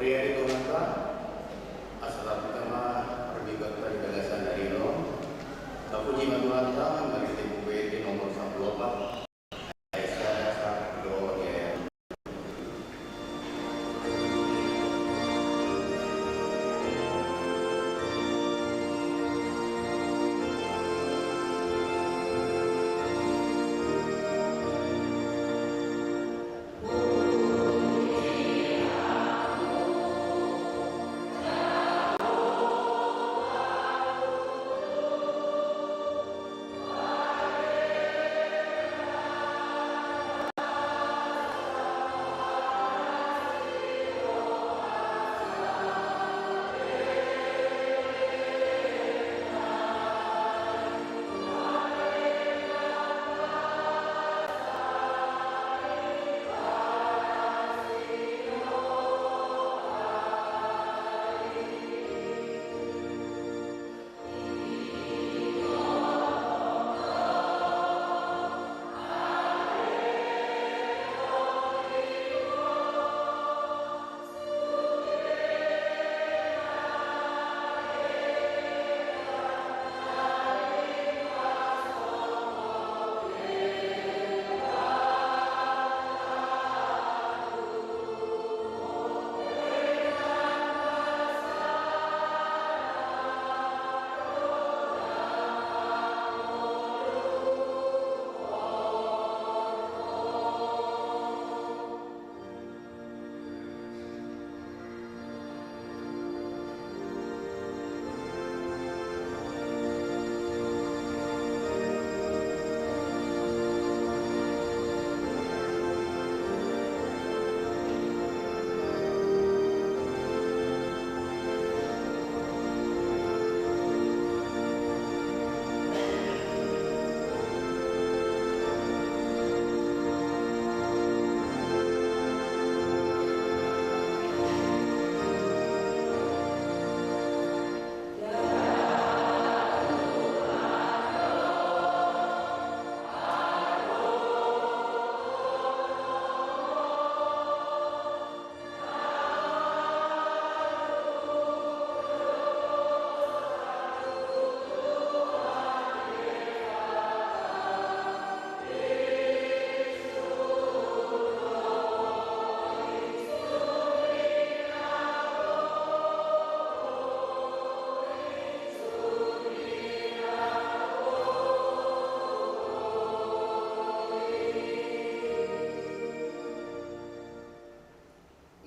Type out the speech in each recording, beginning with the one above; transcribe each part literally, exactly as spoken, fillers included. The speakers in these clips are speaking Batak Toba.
Ia di Tuhanta, asa tarpita ma parmingguanta di bagasan ari on. Tapuji ma Tuhanta, marhite Buku Ende nomor sampulu opat.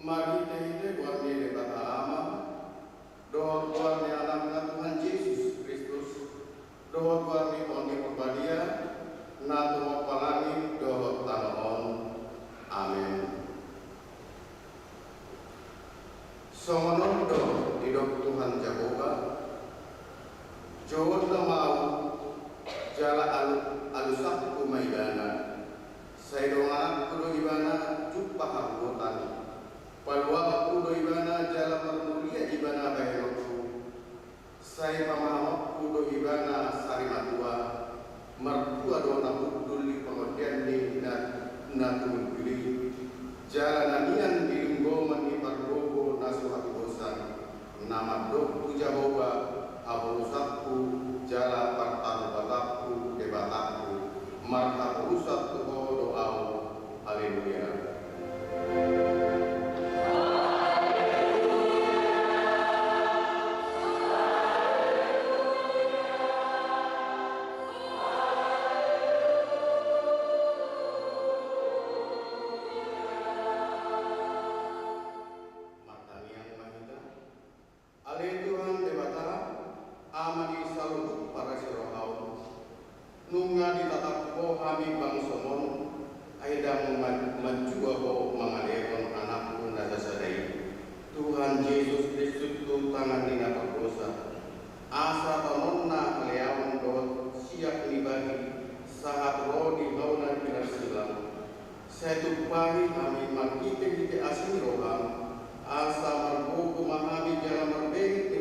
Marhitehite goar ni Debata Ama, dohot goar ni Anakna Tuhan Jesus Kristus, dohot goar ni Tondi Porbadia, na tumompa langit dohot tano on. Amen. Songon on do didok Tuhan Jahowa: Jouon ma ahu, jala alu-, alusakku ma ibana. Sai donganakku do ibana jumpang hagogotan. Paluahonku do ibana jala marmulia ibana bahenonku. Sai pamahamonku do ibana sari matua. Martua do na hundul di pangondianni na, na tumundul i. Jala na mian di linggoman ni pargogo na so hatudosan. Na mandok tu Jahowa haporusanku, jala partarubatanku, Debatangku, marhaporusan tu Ho do ahu. Haleluya. Martangiang ma hita. Ale Tuhan Debata, Ama ni saluhut parasirohaon, nunga ditatap Ho hami bangsoM on, ai ndang ma-, manjua Ho mangalehon Anakmu na sasada i. Tuhan Jesus Kristus, tu tangan ni na pardosa, asa tanonna haleaon dohot siak ni bahi sahat ro di hauna pinarsilang. Sai tumpahi hami marhitehite asi ni rohaM, asa margogo ma hami jala marbege ni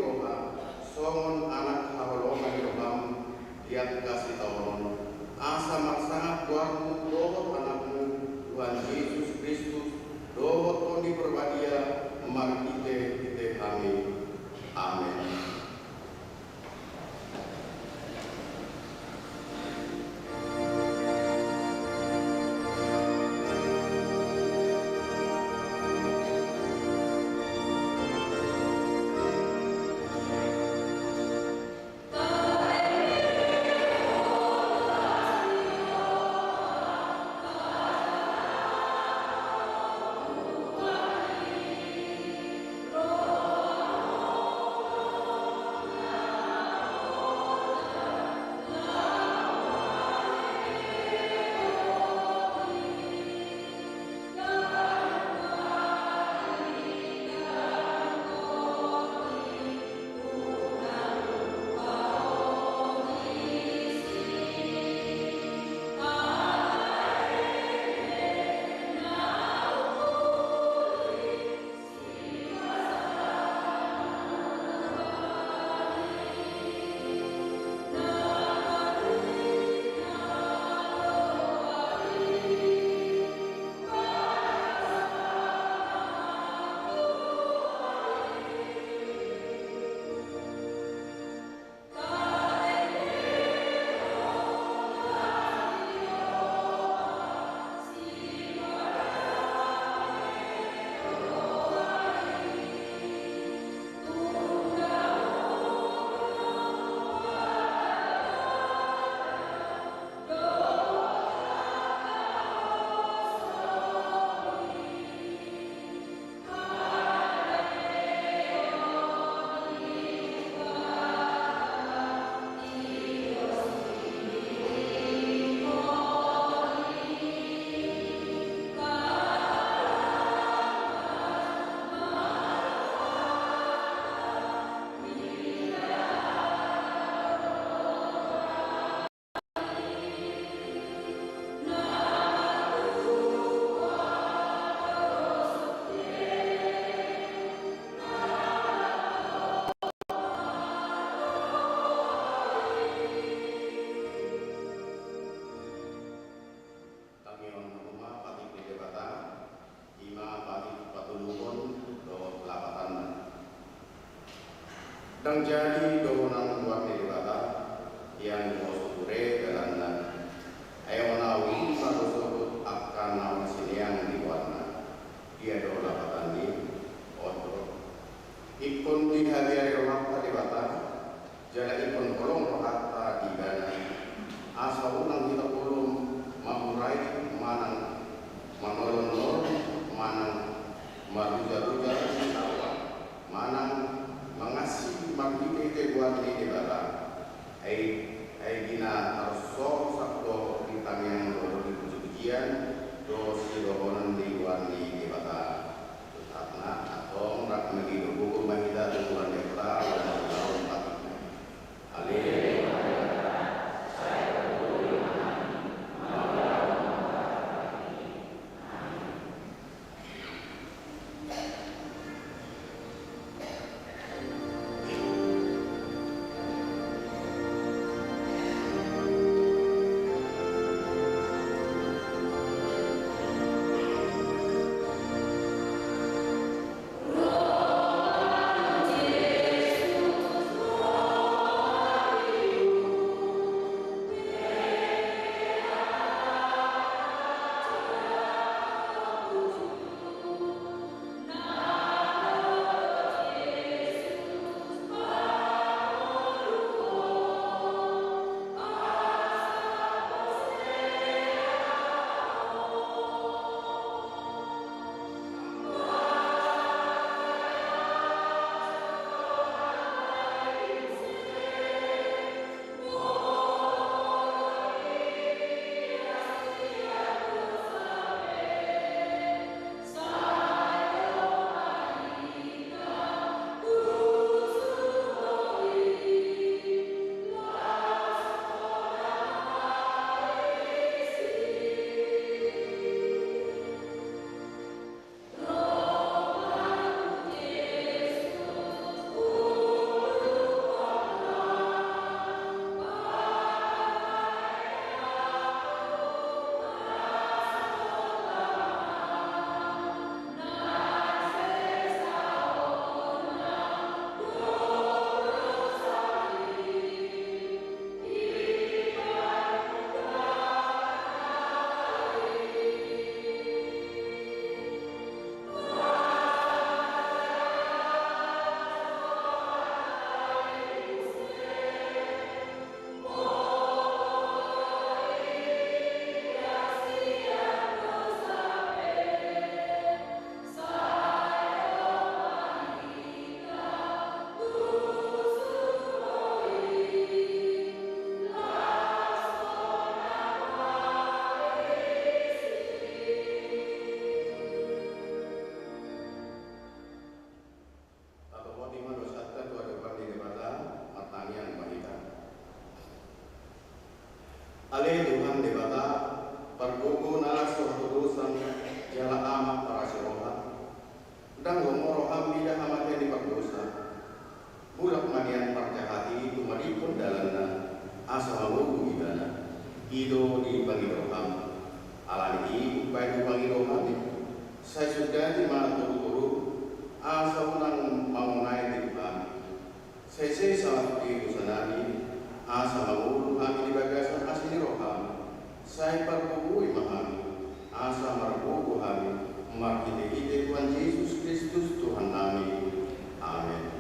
Ndang jadi dohonon buat ni Debata, ia nunga so ture dalanna. Ai unang i ma dohot angka na marsineang di goarna. Dia do lapatan ni on do. Ingkon dihabiari rohanta Debata, jala ingkon holong rohanta di ibana. Asa unang hita olo mamurai manang manolon-nolon manang marujar-rujar di awan. Manang mangansi marhite-hite goar ni Debata. Ai, ai di na tarsorsak do di tangiang dohot di puji-pujian, dohot sidohonon di goar ni Debata. Tetapna, antong rap mangido gogo ma hita tu Tuhan Debata, laho mangulahon patitna. Haleluya. Tatopoti ma dosanta tu adopan ni Debata, martangiang ma hita. Ale Tuhan Debata, pargogo na las do hatudosan, jala Ama parasi roha. Ndang lomo roham mida hamatean ni pardosa. Mulak ma nian parjahat i tumadikkon dalanna, asa mangogu ibana. I do dipangido roham. Alani i umbahen hupangido hami, sai sundati ma toru-toru, asa unang mangonai dirim hami. Sai sesa ma dosanami, asa mangolu hami di bagasan asi ni roham. Sai pargogoi ma hami, asa margogo hami, marhite-hite Tuhan Jesus Kristus Tuhannami. Amen.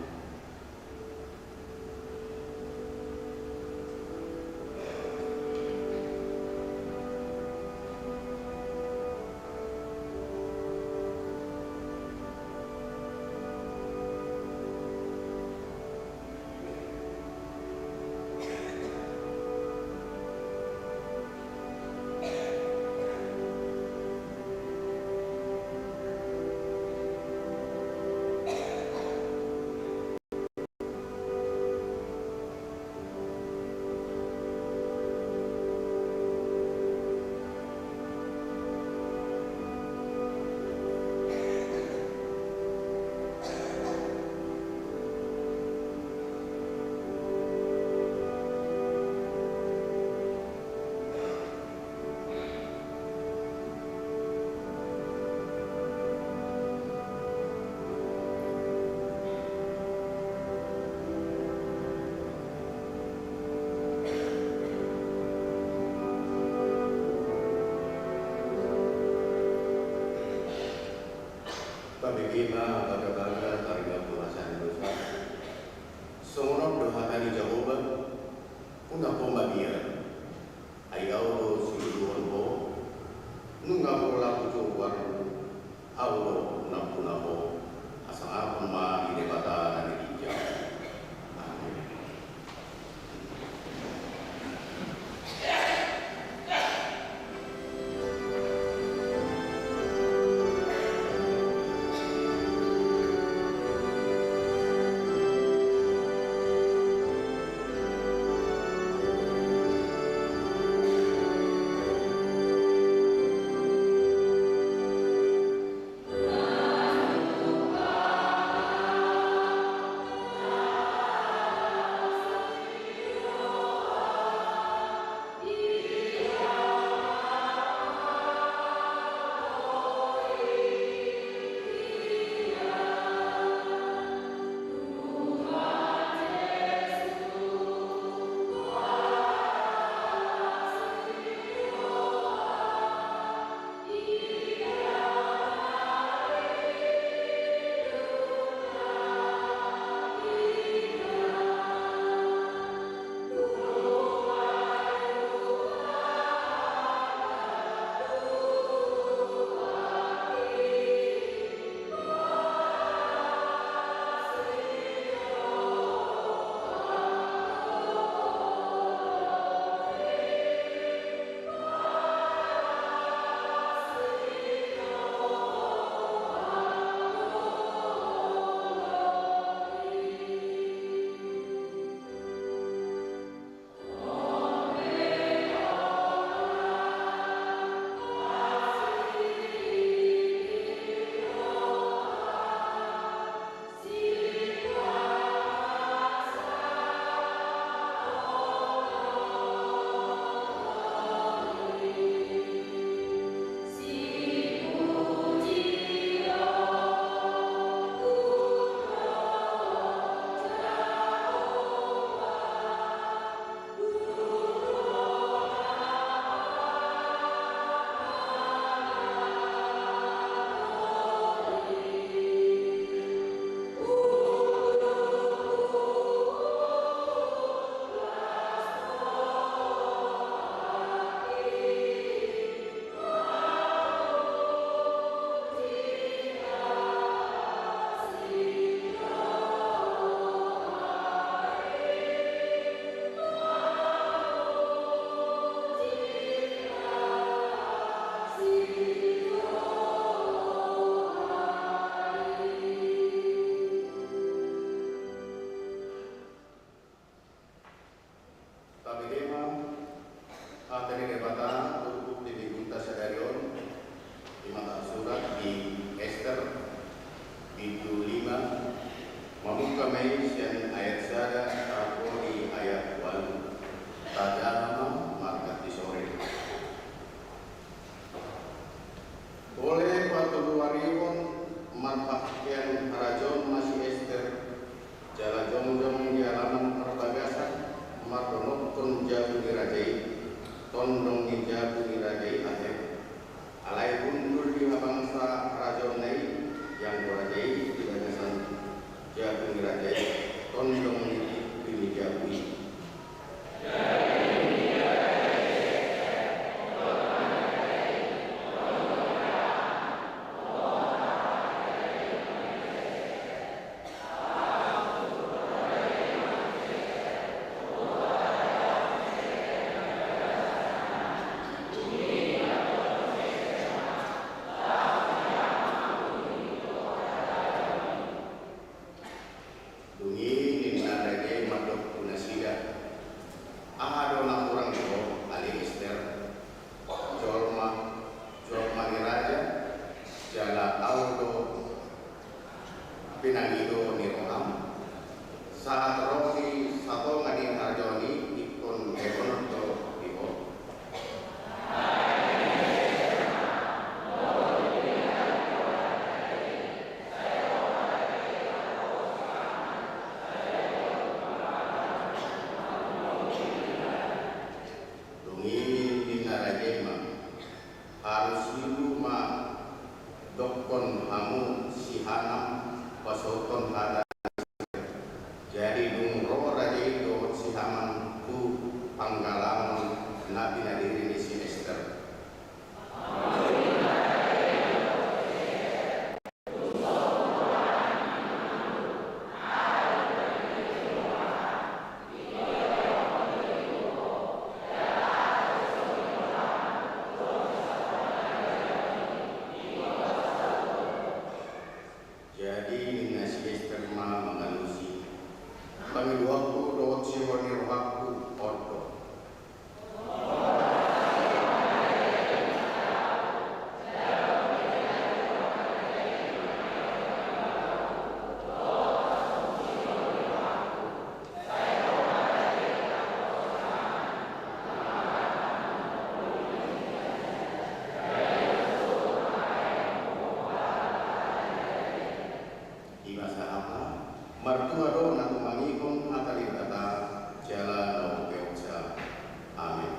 Ima bagabaga taringot tu hasahatan dosa. Songon on do hata ni Jahowa: Unang ho mabiar, ai Ahu do siluluhon ho. Nunga pola hujou goarhu, Ahu do nampuna ho. Hasangapon ma di Debata na di ginjang. Amen. Tabege ma hata ni Debata turpuk di minggunta sadari on, i ma tarsurat di Ester, bindu lima, mamungka ma i sian ayat sada sahat di ayat ualu. Tajaha ma margas ni sore. Pola patoluarihon marpahean harajaon ma si Ester, jala jongjong di alaman parbagasan, mardonokkon jabu ni raja i, tondong ni jabu ni raja i ate. Alai hundul di habangsa harajaonna i, ianggo raja i di bagasan jabu ni raja i, tondong ni tingki ni jabu i. Jadi ninna si Ester ma mangalusi: Pangidoanku dohot sironi rohangku on do. Ima sahat ma, martua do na tumangihon hata ni Debata jala na umpeopsa. Amen.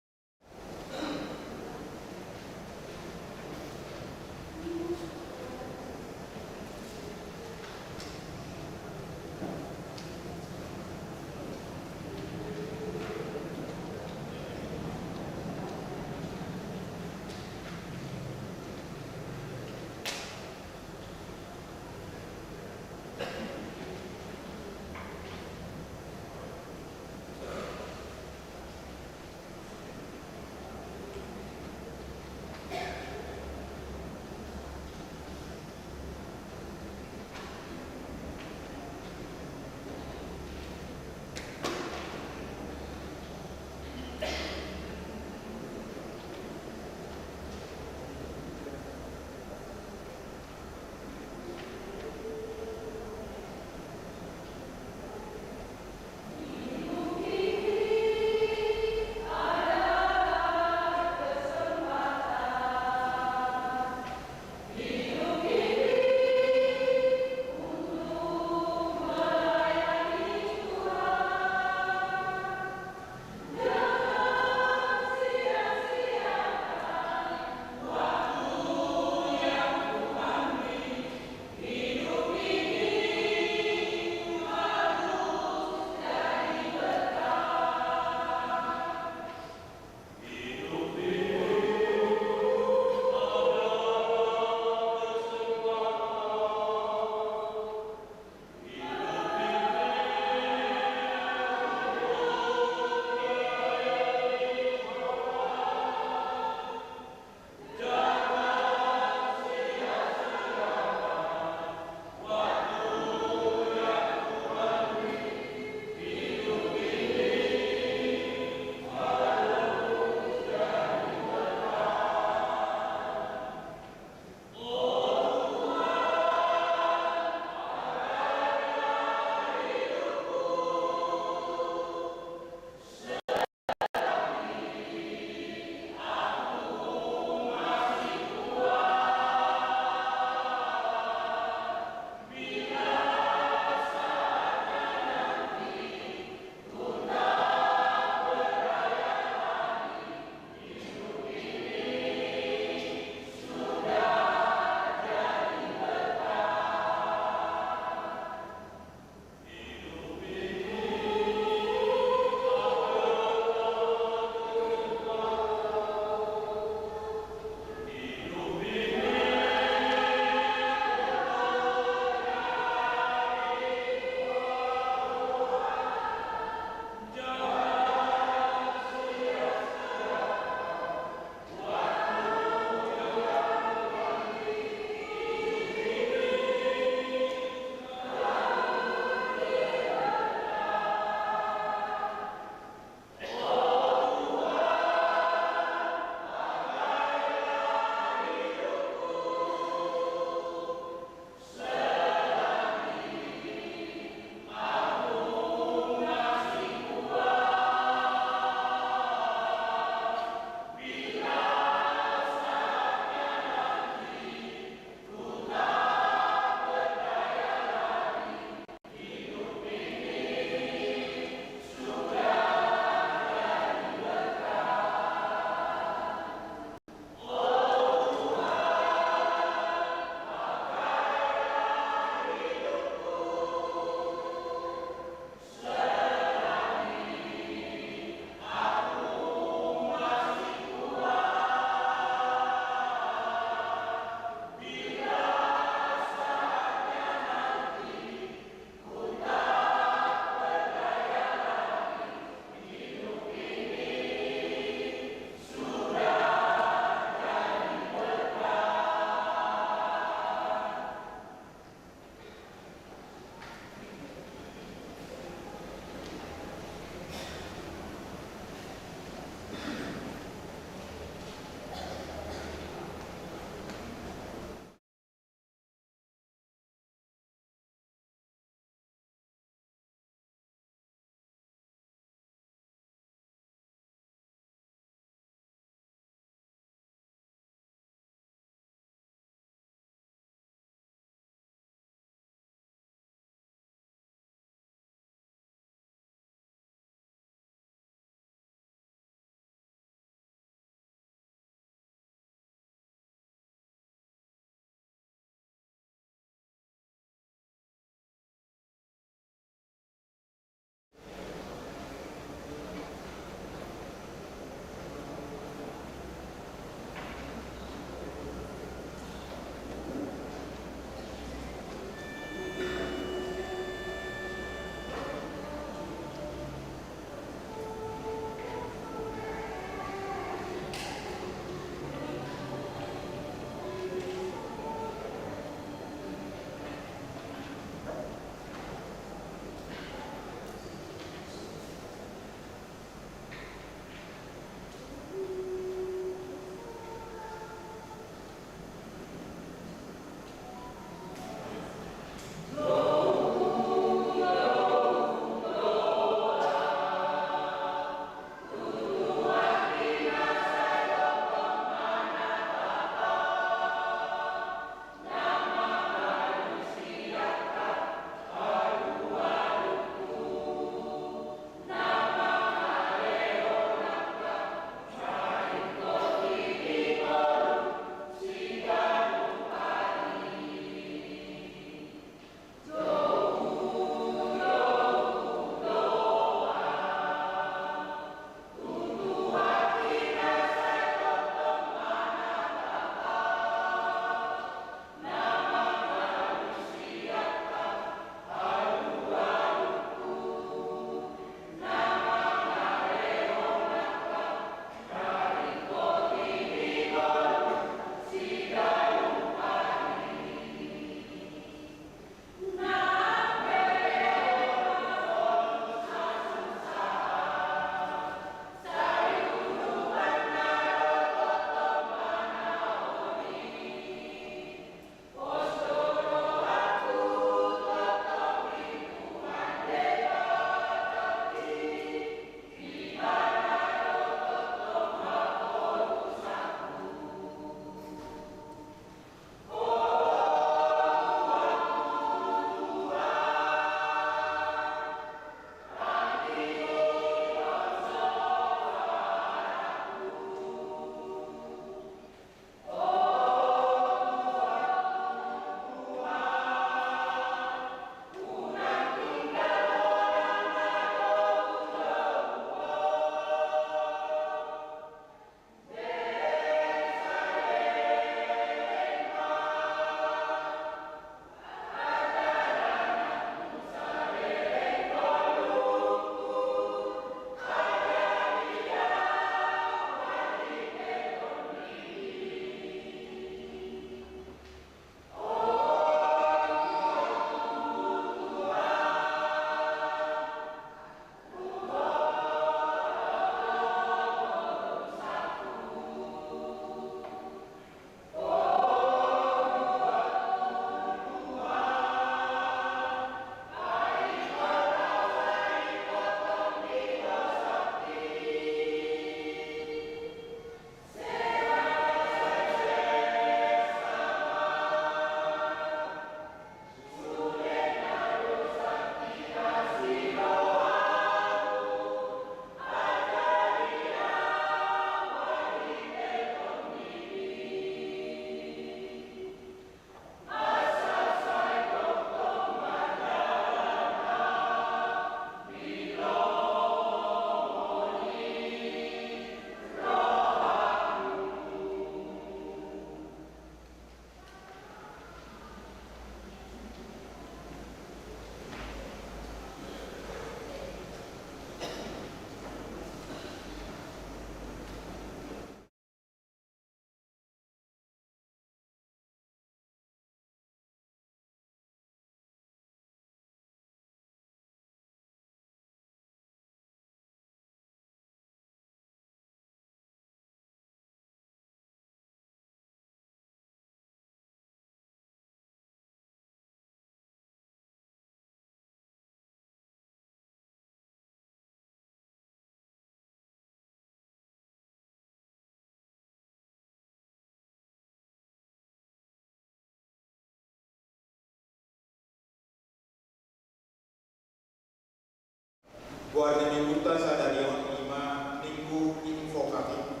Goar ni minggunta sadari on i ma Minggu Invokatif,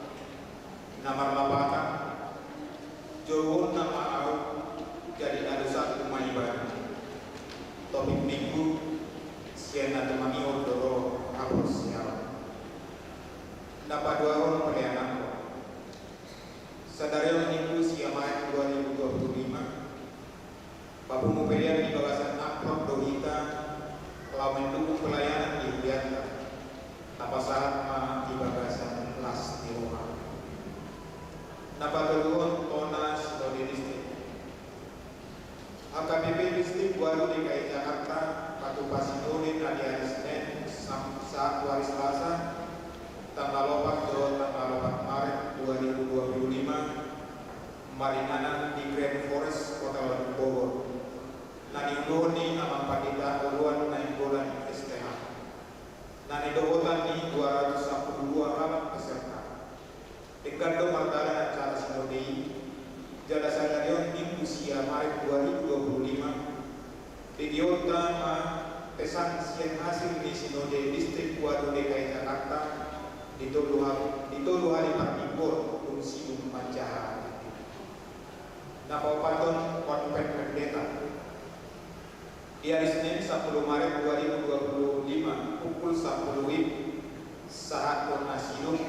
na marlapatan: Joluonna ma ahu, jadi alusakku ma Ibana. Topik minggu: Sian na tumangihon do ro haporseaon. Na paduahon, peleanan. Sadari on Minggu sia Maret dua ribu dua puluh lima, papungu pelean di bagasan amplop do hita laho mendukung pelayanan di huria, tapasahat ma di bagasan las ni roha. Na patoluhon, tona sinode distrik. H K B P Distrik Walu D K I Jakarta patupa sinode na di ari Senin sam-, sahat tu ari Selasa, tanggal opat dohot tanggal opat Maret dua ribu dua puluh lima, maringanan di Green Forest Hotel Bogor, na niuluhon ni Amang Pandita Oluan Nainggolan S T H, na nidohotan ni dua ratus sampulu dua halak peserta. Denggan do mardalan acara sinode i, jala sadari on Minggu sia Maret dua ribu dua puluh lima, begeonta ma pesan sian hasil ni sinode Distrik Walu D K I Jakarta di tolu ha-, di tolu hali parmingguon dung sidung manjaha. Na paopathon, konven pendeta. Di ari Senin sampulu Maret dua ribu dua puluh lima pukul sampulu WIB sahat tu na sidung,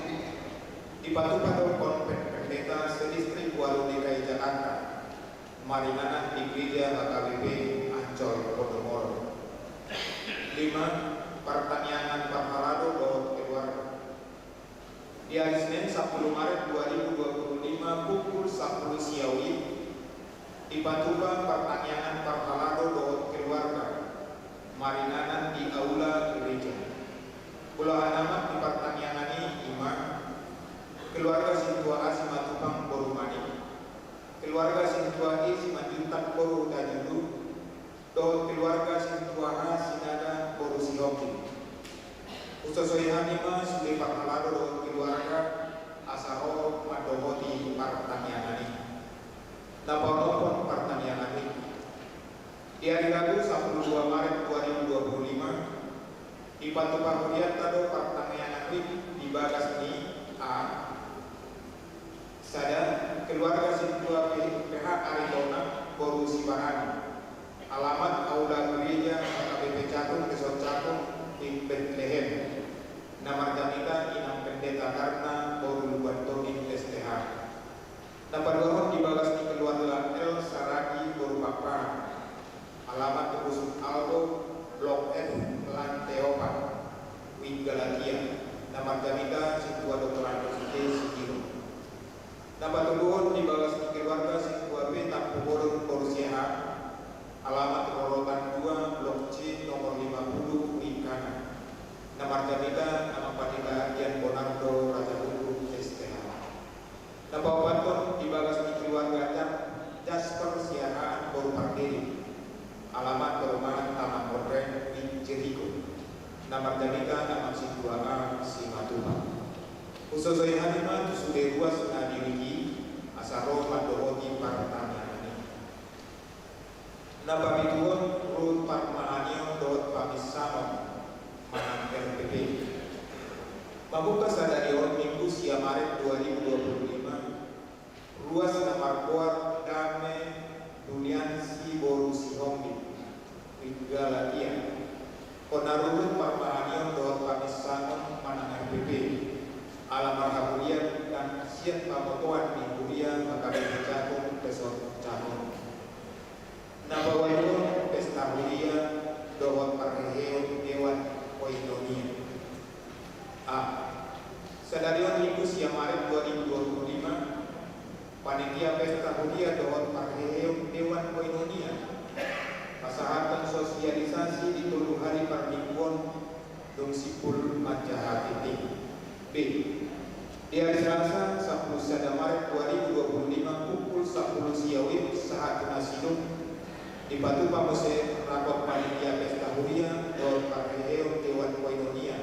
dipatupa do konven pendeta se-Distrik Walu D K I Jakarta, maringanan di Gereja H K B P Ancol Podomoro. Lima, partangiangan parhalado dohot keluarga. Di ari Senin sampulu Maret dua ribu dua puluh lima pukul sampulu sia WIB, dipatupa partangiangan parhalado dohot keluarga, maringanan di aula gereja. Bolahan amat di partangiangan i i ma keluarga sintua A Simatupang boru Manik, keluarga sintua I Simanjuntak boru Hutajulu, dohot keluarga sintua H Sinaga boru Sihombing. Husosoi hami ma sude parhalado dohot keluarga asa ro mandohoti partangiangan i. Na paonomhon, partangiangan WIB. Di ari Rabu sampulu dua Maret dua ribu dua puluh lima, dipatupa hurianta do partangiangan WIB di bagas ni: A, sada, keluarga sintua P H Aritonang boru Sibarani, alamat aula gereja H K B P Cakung Resort Cakung di Betlehem, na marjamita Inang Pendeta Darna boru Lumban Tobing S T H. Na paduahon di bagas ni keluarga L Saragi boru Pakpahan, alamat Dusun Albo, Blok F, lante opat, WIB Galatia, na marjamita sintua Doktor Andreas T Sugiro. Na patoluhon di bagas ni keluarga sintua P Tampubolon boru Siahaan, alamat Rorotan dua, Blok C, nomor lima puluh, WIB Kana, na marjamita Amang Pandita Dian Bonardo Raja Guguk S T H. Na paopathon di bagas ni keluarga Jas-, Jasper Siahaan boru Pardede, alamat perumahan Taman Onren di Jeriko, na marjamita Amang Sintua A Simatupang. Husosoi hami ma tu sude ruas na di Rigi asa ro mandohoti partangiangan i. Na papituhon, ruhut parmahanion dohot paminsangon manang R P P. Mamungka sadari on Minggu sia Maret dua ribu dua puluh lima, ruas na margoar Dame Duliansi boru Sihombing, WIB Galatia, hona ruhut parmahanion dohot paminsangon manang R P P, ala marhahulian nang sian pamotoan ni huria H K B P Cakung Resort Cakung. Na paualuhon, pesta huria dohot parheheon dewan koinonia. A. Sadari on Minggu sia Maret dua ribu dua puluh lima, panitia pesta huria dohot parheheon dewan koinonia pasahathon sosialisasi di tolu hali parmingguon dung simpul manjaha tingting. B. Di ari Selasa sampulu sada Maret dua ribu dua puluh lima pukul sampulu sia WIB sahat tu na sidung, dipatupa muse rakot panitia pesta huria dohot parheheon dewan koinonia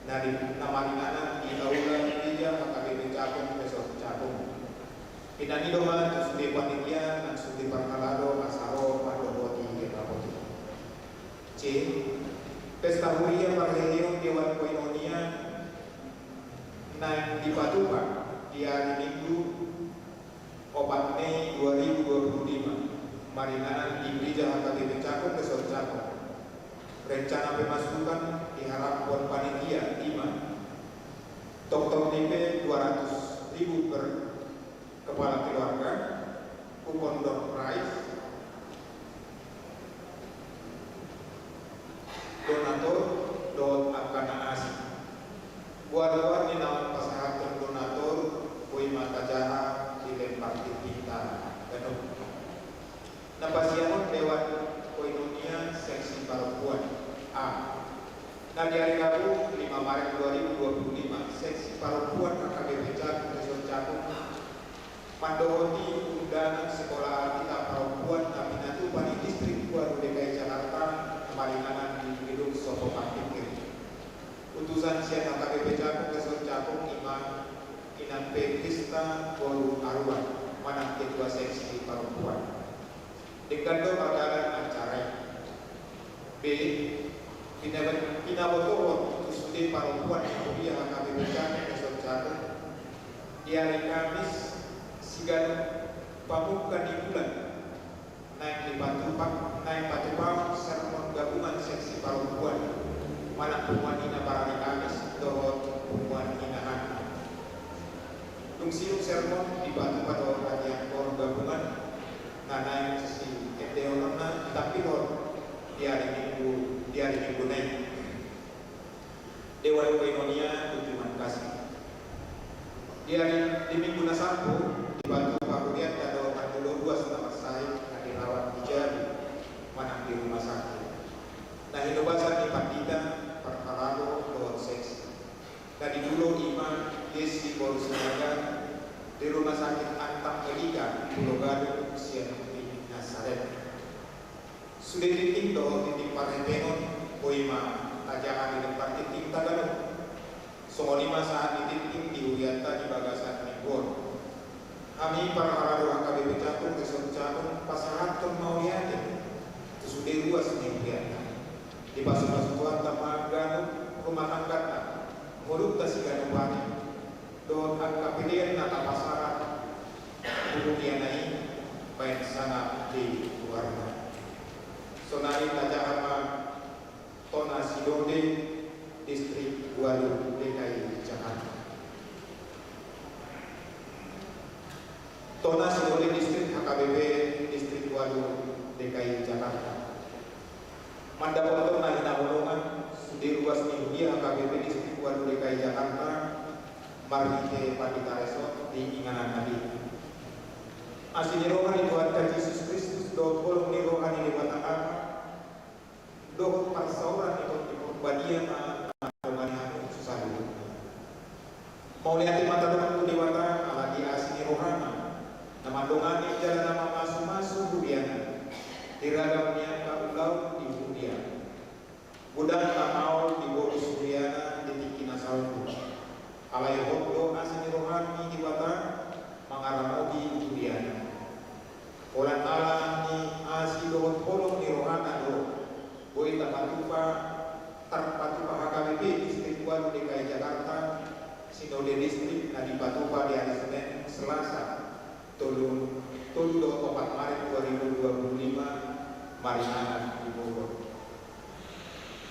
na di, na maringanan di aula gereja H K B P Cakung Resort Cakung. Pinangido ma tu sude panitia nang sude parhalado asa ro mandohoti rapot i. C. Pesta huria parheheon Dewan Koinonia naeng dipatupa di ari Minggu opat Mei dua ribu dua puluh lima, maringanan di Gereja H K B P Cakung Resort Cakung. Rencana pemasukan diharapkan panitia lima, toktok ni pe dua ratus ribu per kepala keluarga, kupon door prize, donatur, dohot angka na asing. Goar-goar ni naung pasahathon donatur boi ma tajaha di lempar tingtingta ganup. Na pasiahon Dewan Koinonia Seksi Parompuan. A. Na di ari Rabu lima Maret dua ribu dua puluh lima, Seksi Parompuan H K B P Cakung Resort Cakung mandohoti undangan Sekolah Alkitab Parompuan na pinatupa di Distrik Walu D K I Jakarta, na maringanan di Gedung Sopo Parkir. Utusan sian H K B P Cakung Resort Cakung i ma Inang P. Krista boru Aruan, manang Ketua Seksi Parompuan. Denggan do mardalan acara i. B. Pinabotohon tu sude parompuan na huria H K B P Cakung Resort Cakung di ari Kamis siganup pamungka ni bulan naeng dipatupa, naeng patupa sermon gabungan Seksi Parompuan, manang punguan ina parari Kamis dohot punguan ina hami. Dung sidung sermon dipatupa do hadiahon gabungan na naeng siendehononna ditampilhon di ari Minggu, di ari Minggu na i. Dewan Koinonia Tujuan Kasih. Di ari, di Minggu na salpu dipatupa hurianta do angka ulos na marsahit na dirawat di jabu manang di rumah sakit, na hinobasan ni pandita, parhalado dohot seksi. Na di jolo i ma Desi boru Sinaga di Rumah Sakit Antam Medika Pulo Gadung sian Nasaret. Sude tingting dohot tingting parhepengon boi ma tajaha di lempar tingtingta ganup. Songon i ma sahat ni tingting di hurianta di bagasan minggu on. Hami parhalado H K B P Cakung Resort Cakung pasahathon mauliate tu sude ruas ni hurianta. Dipasupasu Tuhanta ma ganup rumah tangganta, ngolunta siganup ari, dohot angka pelean na tapasahat tu huriana i baen sangap di goarna. Sonari tajaha ma Tona Sinode Distrik Walu D K I Jakarta. Tona Sinode Distrik H K B P Distrik Walu D K I Jakarta. Mandapothon na hinaholongan sude ruas ni huria H K B P Distrik Walu D K I Jakarta, marhite pandita resort di inganan na di. Asi ni roha ni Tuhanta Jesus Kristus dohot holong ni roha ni Debata Ama dohot parsaoran ni Tondi Porbadia ma mandongani hamu saluhutna. Mauliate ma tadok tu Debata ala di asi ni rohana na mandongani jala na mamasumasu huriana di ragam ni angka ulaon di huria. Godang na maol di bolus huriana di tingki na salpu. Alai hot do asi ni roha ni Debata mangaramoti huriana. Holan ala ni asi dohot holong ni rohana do boi tapatupa, tarpatupa H K B P Distrik Walu D K I Jakarta, Sinode Distrik na dipatupa di ari Senen, Selasa, tolu, tolu dohot opat Maret dua ribu dua puluh lima, maringanan di Bogor.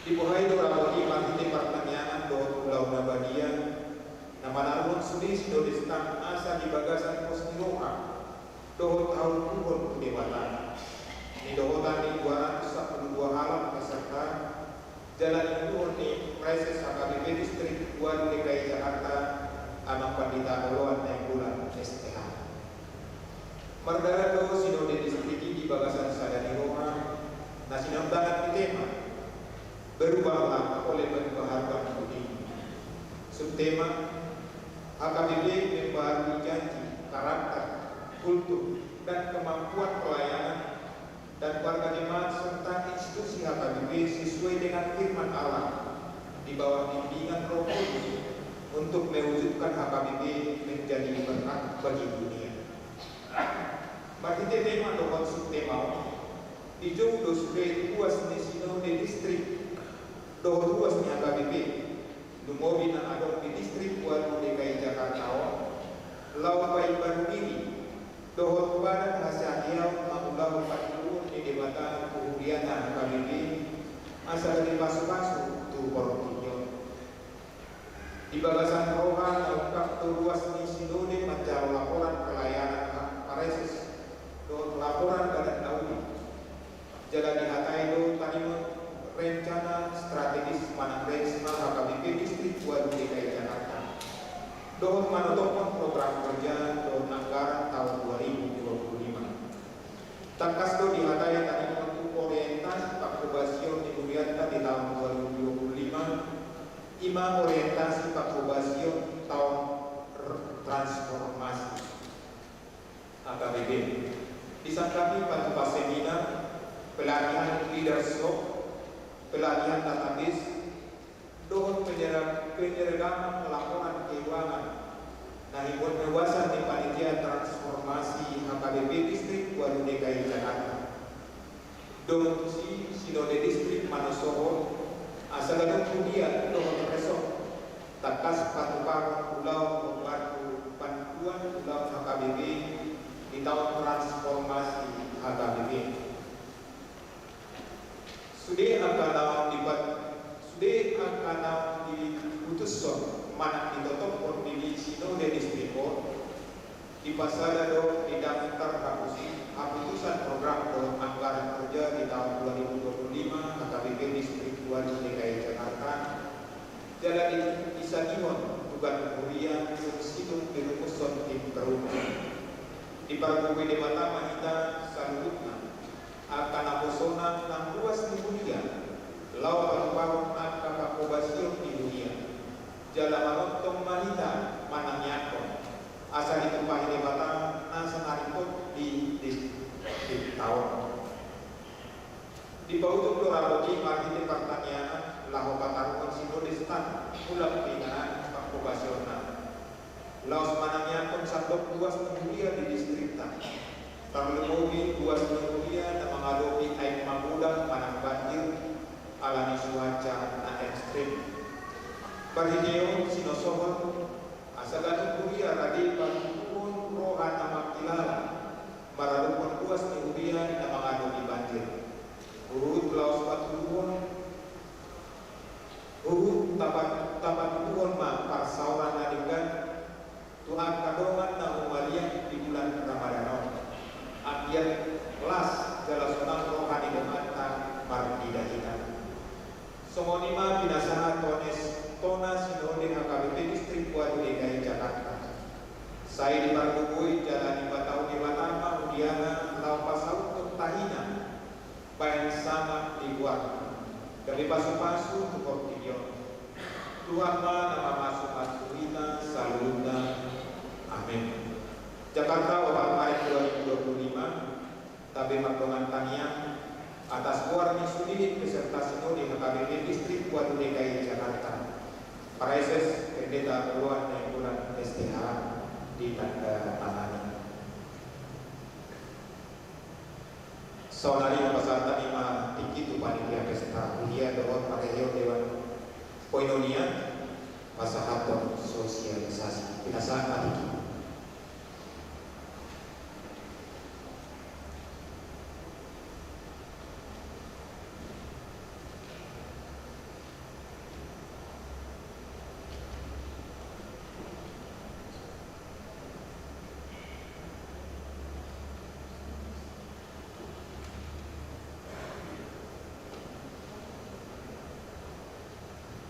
Dibohai do rapot i marhite partangiangan dohot ulaon na badia na manaruhon sude sinodesta asa di bagasan pos ni roha dohot haholongan tu Debata. Nidohotan ni dua ratus sampulu dua halak peserta jala niuduhon ni Praeses H K B P Distrik Walu D K I Jakarta, Amang Pandita Oloan Nainggolan, S P H. Mardalan do Sinode Distrik i di bagasan sada ni roha na sinondangan ni tema Berubahlah oleh Pembaharuan Budimu. Subtema: H K B P membaharui janji, karakter, kultur, dan kemampuan pelayanan dan warga jemaat serta institusi H K B P sesuai dengan firman Allah di bawah bimbingan Roh Kudus untuk mewujudkan H K B P menjadi berkat bagi dunia. Marhite tema dohot subtema on dijou do sude ruas ni Sinode Distrik dohot ruas ni H K B P Lumobi na adong di Distrik Walu D K I Jakarta on, laho paimbaru diri dohot badan hasehaseaon mangulahon pangidoan ni Debata tu huriana H K B P, asa gabe pasupasu tu portibi on. Di bagasan roha na ungkap do ruas ni sinode manjalo laporan pelayanan paraeses dohot laporan badan na uli. Jala dihatai do taringot rencana strategis manang rensna H K B P Distrik Walu D K I Jakarta dohot manotophon program kerja dohot anggaran taon dua ribu dua puluh lima. Tangkas do dihatai taringot tu orientasi panghobasion ni hurianta di taon dua ribu dua puluh lima, i ma orientasi panghobasion taon r-, transformasi H K B P. Disangkapi patupa seminar, pelatihan leadership, pelatihan database, dohot penyera-, penyeragaman laporan keuangan na dibuat uasan ni panitia transformasi H K B P Distrik Walu D K I Jakarta. Dung tusi sinode distrik manosohon asa ganup huria dohot resort tangkas patupahon ulaon pembantu-, bantuan ulaon H K B P di taon transformasi H K B P. Sude angka naung dipat-, sude angka naung diputushon manang ditotophon di sinode distrik on, dipasada do di daftar hapusi-, haputusan program dohot anggaran kerja di taon dua ribu dua puluh lima H K B P Distrik Walu D K I Jakarta, jala di-, disagihon tu ganup huria dung sidung dirukushon tim perumus. Dipargogoi Debata ma hita saluhutna, angka naposonan nang ruas ni huria, laho patupahon angka panghobasion ni huria. Jala manongtong ma hita manangiangkon, asa ditumpahi Debata nasa na ringkot di, di, di taon. Dipautuk do rapot i marhite partangiangan laho pataruhon sinode start mulak tu inganan panghobasionna. Laos manangiangkon sandok ruas ni huria di distrikta. Tarlumobi ruas ni huria na mangadopi aek magodang manang banjir ala ni cuaca na ekstrim. Marhite on sinosohon asa ganup huria rade parutuhon roha na mangkilala maradophon ruas ni huria na mangadopi banjir. Huhut laos patuduhon, huhut tapa-, tapatuduhon ma parsaoran na denggan tu angka dongan na humaliang di bulan Ramadan on. Anggiat las jala sonang roha ni donganta marhite hita. Songon i ma pinasahat tona sinode H K B P Distrik Walu D K I Jakarta. Sai dipargogoi jala dipatau Debata ma huria na laho pasauthon tahina baen sangap di goarna, gabe pasupasu tu portibi on. Tuhan ma na mamasumasu hita saluhutna. Amen. Jakarta, opat Maret dua ribu dua puluh lima. Tabe mardongan tangiang atas goar ni sude peserta sinode H K B P Distrik Walu D K I Jakarta. Paraeses Pendeta Oloan Nainggolan S T H ditanda tangani. Saonari ma pasahat hami ma tingki tu panitia pesta huria dohot parhitean dewan koinonia pasahathon sosialisasi. Pinasahat ma tingki.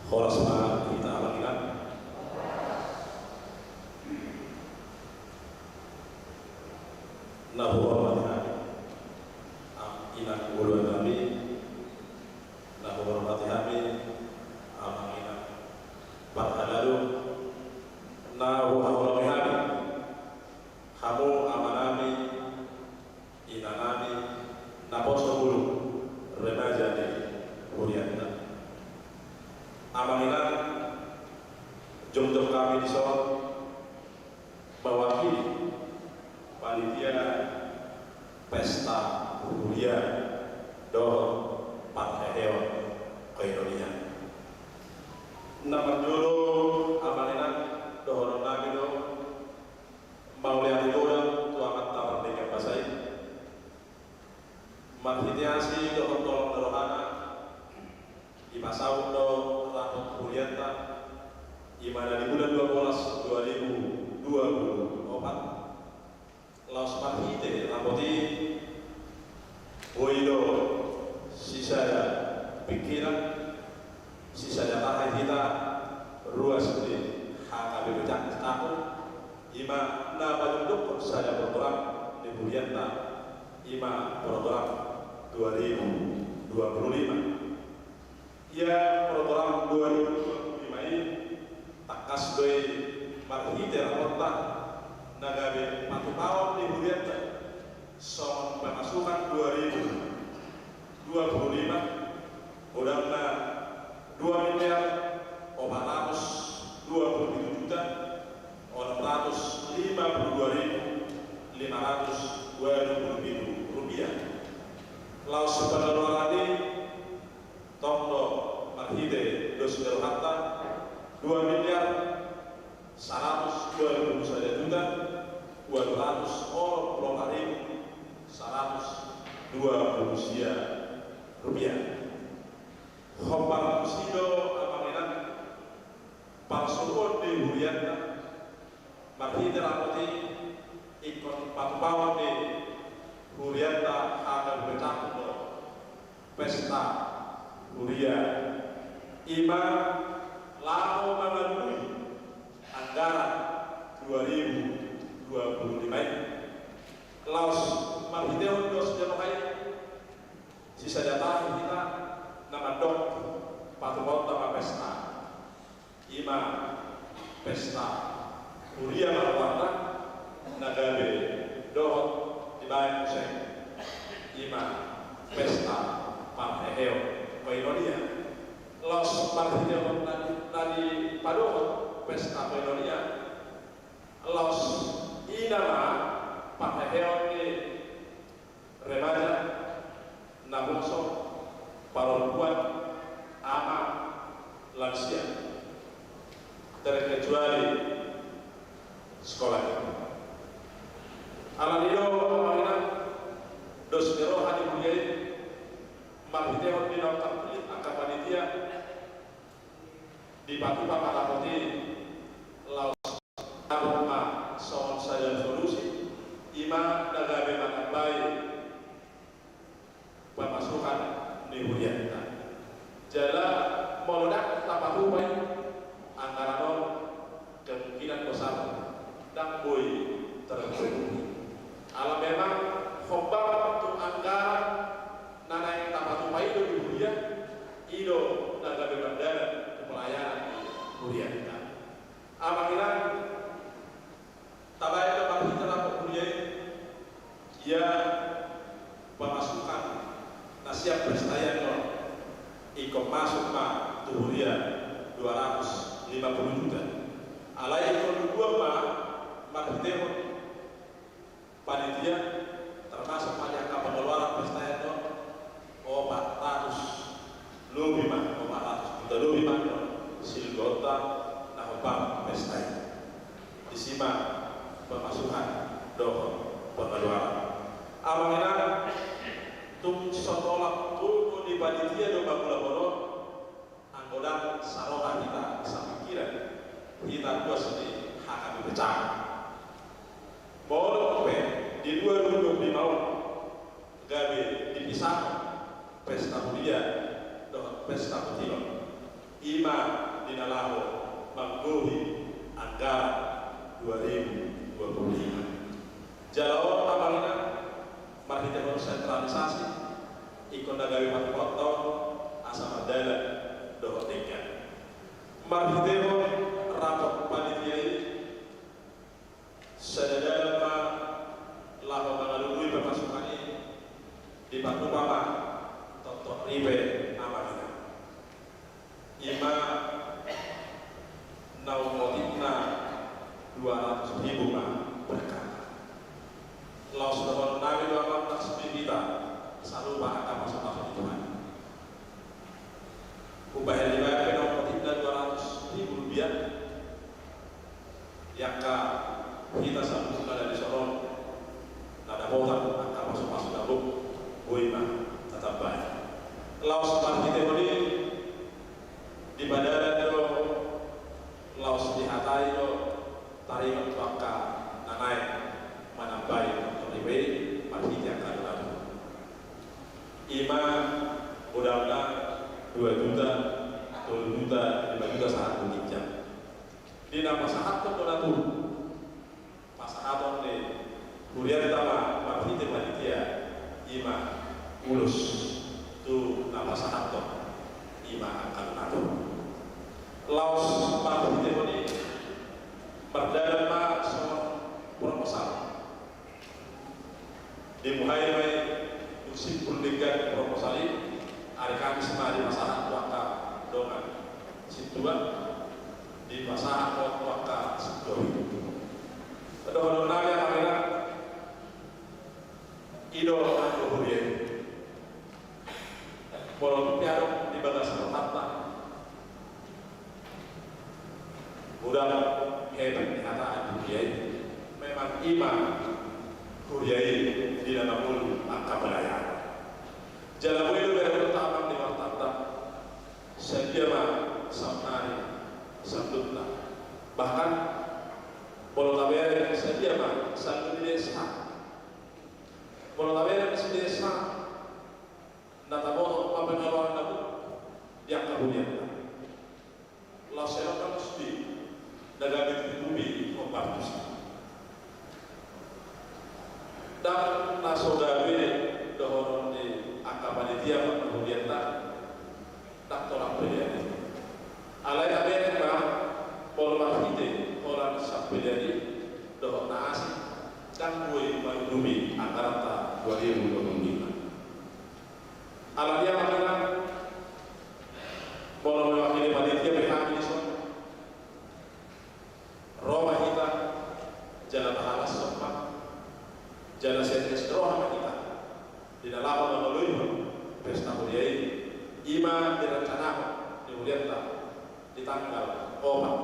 Horas ma hita, Amang Inang. Na huhormati hami Amang Inang Oloan nami, na huhormati hami Amang Inang parhalado, na huhaholongi hami hamu amanami, inanami, naposo bulung, remaja ni hurianta. Amang Inang, jongjong hami dison mewakili panitia pesta huria dohot parhitean koinonia. Na parjolo Ima na pajumpang sada program di hurianta, ima program dua ribu dua puluh lima. Ia program dua ribu dua puluh lima i tangkas do i marhite raporta na gabe patupaon ni hurianta songon pemasukan dua ribu dua puluh lima, godangna dua miliar opat ratus dua puluh pitu juta onom ratus lima puluh dua ribu lima ratus dua puluh pitu rupiah. Laos pengeluaran i tong do marhite dos ni rohanta dua miliar saratus dua puluh sada juta ualu ratus onom puluh opat ribu saratus dua puluh sia rupiah. Hombar tusi do amang inang parsuruon ni hurianta marhite rapot i ingkon patupaon ni hurianta hata bebetaku do pesta huria ima laho mangalului anggaran dua ribu dua puluh lima i. Laos marhitehon dos ni roha i sisada tahi hita na mandok patupaonta ma pesta ima pesta huria marwanda na gabe dohot dibaen muse ima pesta parheheon koinonia. Laos marhitehon na dipadohot pesta koinonia laos i nama parheheon ni remaja, naposo, parompuan, ama, lansia, terkecuali sekolah. Alani do amang inang dos ni roha ni huria i marhitehon di naung tarpilih angka panitia dipatupa ma rapot i laos adong ma songon sada solusi ima na gabe manambai pemasukan ni hurianta. Jala molo ndang tapatupa i anggaran on kemungkinan besar ndang boi terpenuhi. Ala memang hombar tu anggaran na naeng tapatupa i do di huria i do na gabe mardalan tu pelayanan ni hurianta. Amang inang tabaen do marhite rapot huria i ia pemasukan na siap pesta i on ingkon masuk ma tu huria dua ratus lima puluh juta. Alai ingkon luduan ma marhitehon panitia termasuk ma di angka pengeluaran pesta i on opat ratus lobi ma opat ratus juta lobi ma silgoonta na hombar pesta i. Disi ma pemasukan dohot pengeluaran. Amang inang tung sitolap tu di panitia do mangulahon on anggo ndang saroha hita sapingkiran hita ruas ni H K B P Cang. Molo pe di dua ribu dua puluh lima on gabe dipisahon pesta huria dohot pesta potilon ima di na laho manggohi anggaran dua ribu dua puluh lima. Jala on amang inang marhitehon sentralisasi ingkon na gabe patupaonta on asa mardalan dohot denggan. Marhitehon rapot panitia i sada dalan ma laho mangalului pemasukan i dipatupa ma tongtong ripe amang inang. Ima naung otikna dua ratus ribu ma per kakak. Laos dohonon nami do amang na sude hita sarupa angka pasupasu ni Tuhan. Hubahen dibahen pe naung otikna dua ratus ribu rupiah. Di angka hita saluhutna na di son on na dapotan angka pasupasu na gok boi ma tatambai. Laos marhitehon i dipadalan do laos dihatai do taringot tu angka na naeng manambai tongtong ripe i marhite angka donatur. Ima godangna dua juta, tolu juta, lima juta sahat tu ginjang. Di na pasahathon donatur Hurianta ma marhite panitia i ma ulos tu na pasahathon i ma angka donatur. Laos marhitehon i mardalan ma songon proposal. Dimuhai ma i tu simpul denggan proposal i. Ari Kamis ma dipasahat tu angka dongan sintua, dipasahat tu angka sintua. Dohonon nami, amang inang, i do anggo huria i. Molo tung pe adong di bagasan rohanta godang hepeng ni hata di huria i, memang i ma huria i di na mangolu angka pelayanan. Jala boi do bereng, amang, di wartanta, sadia ma saonari sandutna. Bahkan molo tabereng, sadia ma sandut ni desa. Molo tabereng, si desa na taboto ma pengalaman na buruk di angka hurianta. Laos sai lopas di na gabe tutupi hombar tusi. Ndang na so gabe dohonon ni angka panitia ma hurianta, ndang tolap pelean i. Alai tabereng ma, molo marhite holan sian pelean i dohot na asing, ndang boi mangudupi anggaranta dua ribu dua puluh lima. Alani i, amang inang, molo mewakili panitia pe hami dison, ro ma hita, jala tahalashon ma, jala sian ias ni roha ma hita di na laho mangoloihon pesta huria i. I ma direncanahon ni hurianta di tanggal opat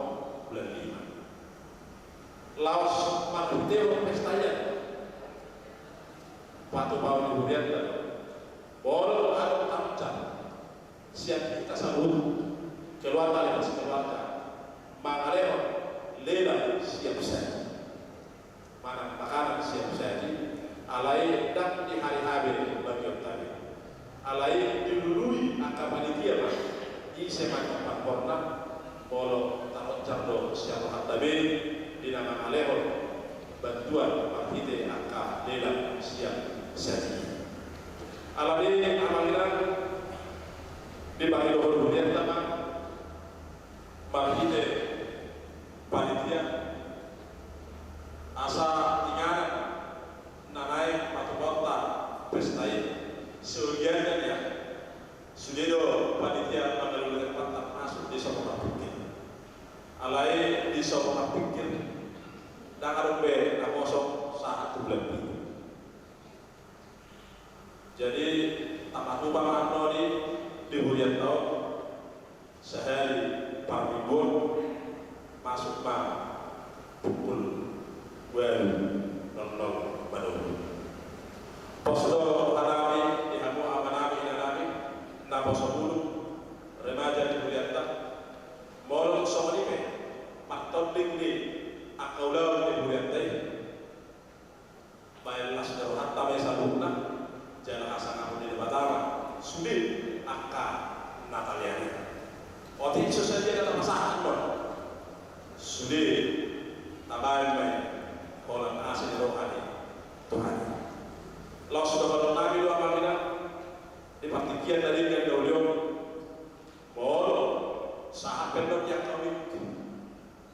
bulan lima. Laos marhitehon pesta i, patupaon ni hurianta do, molo adong taoncar sian hita saluhut, keluarga lepas keluarga, mangalehon lelang siap saji manang makanan siap saji, alai ndang di hari H be bagionta be. Alai dilului angka panitia ma, ise ma na panomparna, molo taoncar do sian rohanta be di na mangalehon bantuan marhite angka lelang siap saji. Alani i, amang inang, dipangidohon hurianta ma marhite panitia asa inganan na naeng patupaonta pesta i, sebagianna nian sude do panitia mangalului tempatna masuk di sopo marpingkir. Alai di sopo marpingkir ndang adong be na kosong sahat tu bulan pitu. Jadi tapatupa ma annon i di hurianta on, sahali parmingguon, masuk ma pukul ualu nol nol manunggu. Pos do rohanami di hamu amanami, inanami, naposo bulung, remaja di hurianta, molo songon i pe martonding di angka ulaon di hurianta i, baen las ni rohanta ma i saluhutna, jala hasangapon ni Debata ma sude angka na talean i. Otik so sadia na tapasahat ma sude, tabaen ma i holan asi ni roha ni Tuhan i. Laos dohonon nami do, amang inang, di partingkian na denggan na uli on, molo sahat pe annon di angka wijk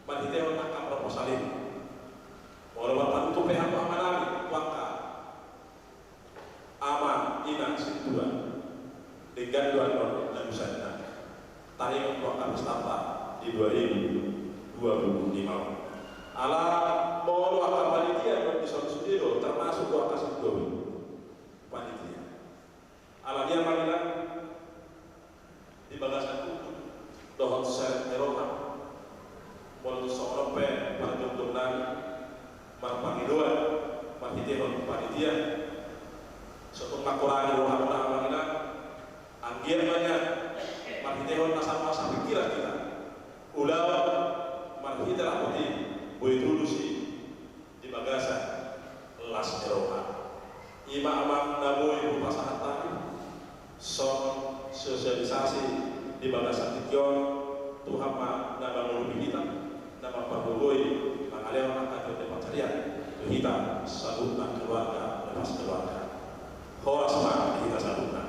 marhitehon angka proposal i, molo marpanutup pe hamu amanami tu angka ama, ina, sintua, denggan do annon na dusanna taringot tu angka pestanta di dua ribu dua puluh lima on. Ala molo angka panitia annon dison sude do termasuk tu angka sintua panitia. Alani i, amang inang, di bagasan ugut dohot serep ni roha, molo tung songon on pe parjongjongnami marpangidoan marhitehon panitia, so tung mangkurangi rohamuna, amang inang, anggiat ma nian marhitehon na sama sapingkiran hita, ulaon marhite rapot i boi tudos i hita saluhutna keluarga, lepas keluarga. Horas ma di hita saluhutna.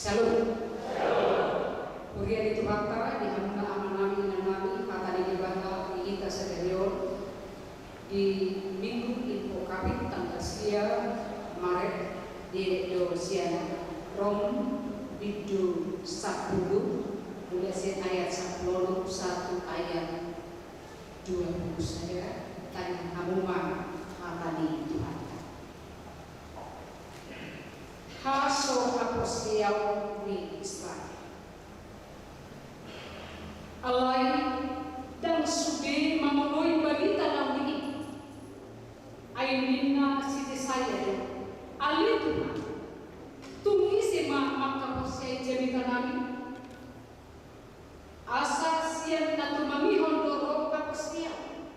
Syalom. Huria ni Tuhanta, di hamuna amanami, inanami, hata ni Debata di hita sadari on, di Minggu Invocavit tanggal sia Maret, dielek do sian Rom bindu sampulu, mulai sian ayat sampulu onom sahat tu ayat dua pulu sada, taringot hamu ma hata ni Tuhanta. Hasohaposeaon ni Israel. Alai ndang sude mangoloi barita na uli i. Ai ninna si Jesaya do, Ale Tuhan, tung ise ma manghaporseai jamitanami? Asa sian na tumangihon do ro haporseaon.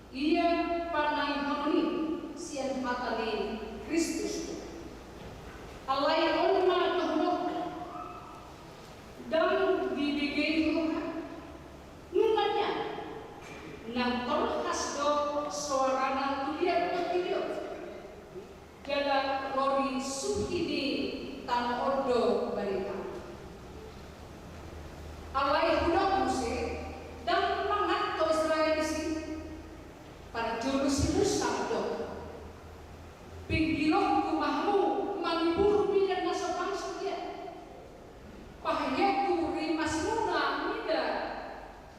Ia panangihonon i sian hata ni Kristus. Alai on ma dohononku, ndang dibege roha. Nunga nian, nang torhas do soarana tu liat portibi on. Jala ro di suhi ni tano on do barita. Alai hudok muse, ndang manganto Israel disi. Parjolo si Musa do, pinggilonku ma hamu mangiburu mida na so bangso dia. Paheheonku rimasmuna mida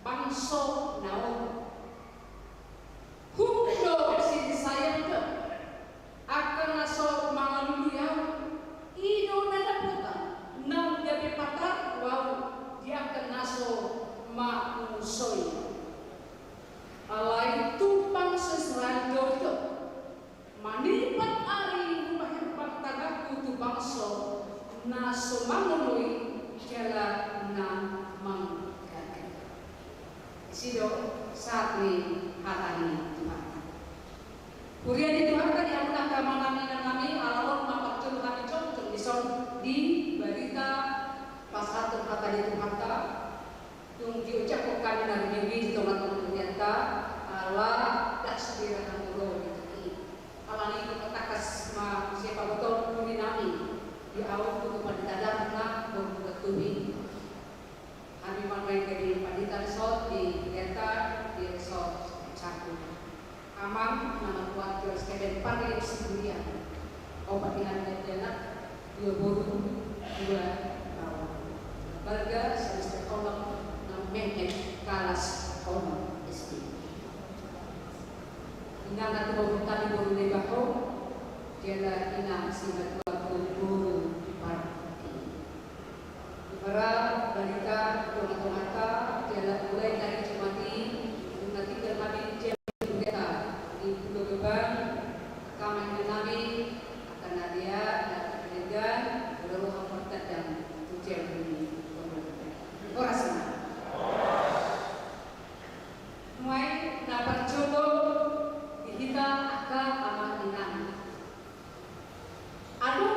bangso na on. Huhut do si Jesaya do, angka na so mangalului ahu, i do na dapotan, nang gabe patar do ahu di angka na so mangusoi. Alai tu bangso Israel do do. Manipat ari hupaherbang tanganku tu bangso na so mangoloi jala na manggaga. Disi do sahat ni hata ni Tuhanta. Huria ni Tuhanta, di hamuna angka amanami, inanami, ala on ma parjolo hami jongjong dison di barita pasahathon hata ni Tuhanta. Tung diucapkon hami na riminggu i di tongatonga hurianta, ala ndang sude ra hamu ro di tingki i. Alani i, tangkas ma sipabotohon uli nami, di ahu Tutu Pandita Darna boru Tutubi. Hami ma nuaeng jadi pandita resort di hurianta, di resort Canggu. Amang na martua di Reskepen Parlin Siburian, opat ni hami dakdanak, dua boru, dua baoa. Balga semester onom, na mehek kalas onom S D. Inang na tubu hami boru Lebaho, jala inang simatuaku boru Parti. Ibara barita di tongatonganta, jala mulai dari Jumat i, nunga tinggal hami di Pulo Gebang, angka amang inang nami, angka na dia, na denggan, jala roha martanda tu jabu ni Tuhan. Horas ma. Nuaeng na parjolo di hita angka amang inang. Ado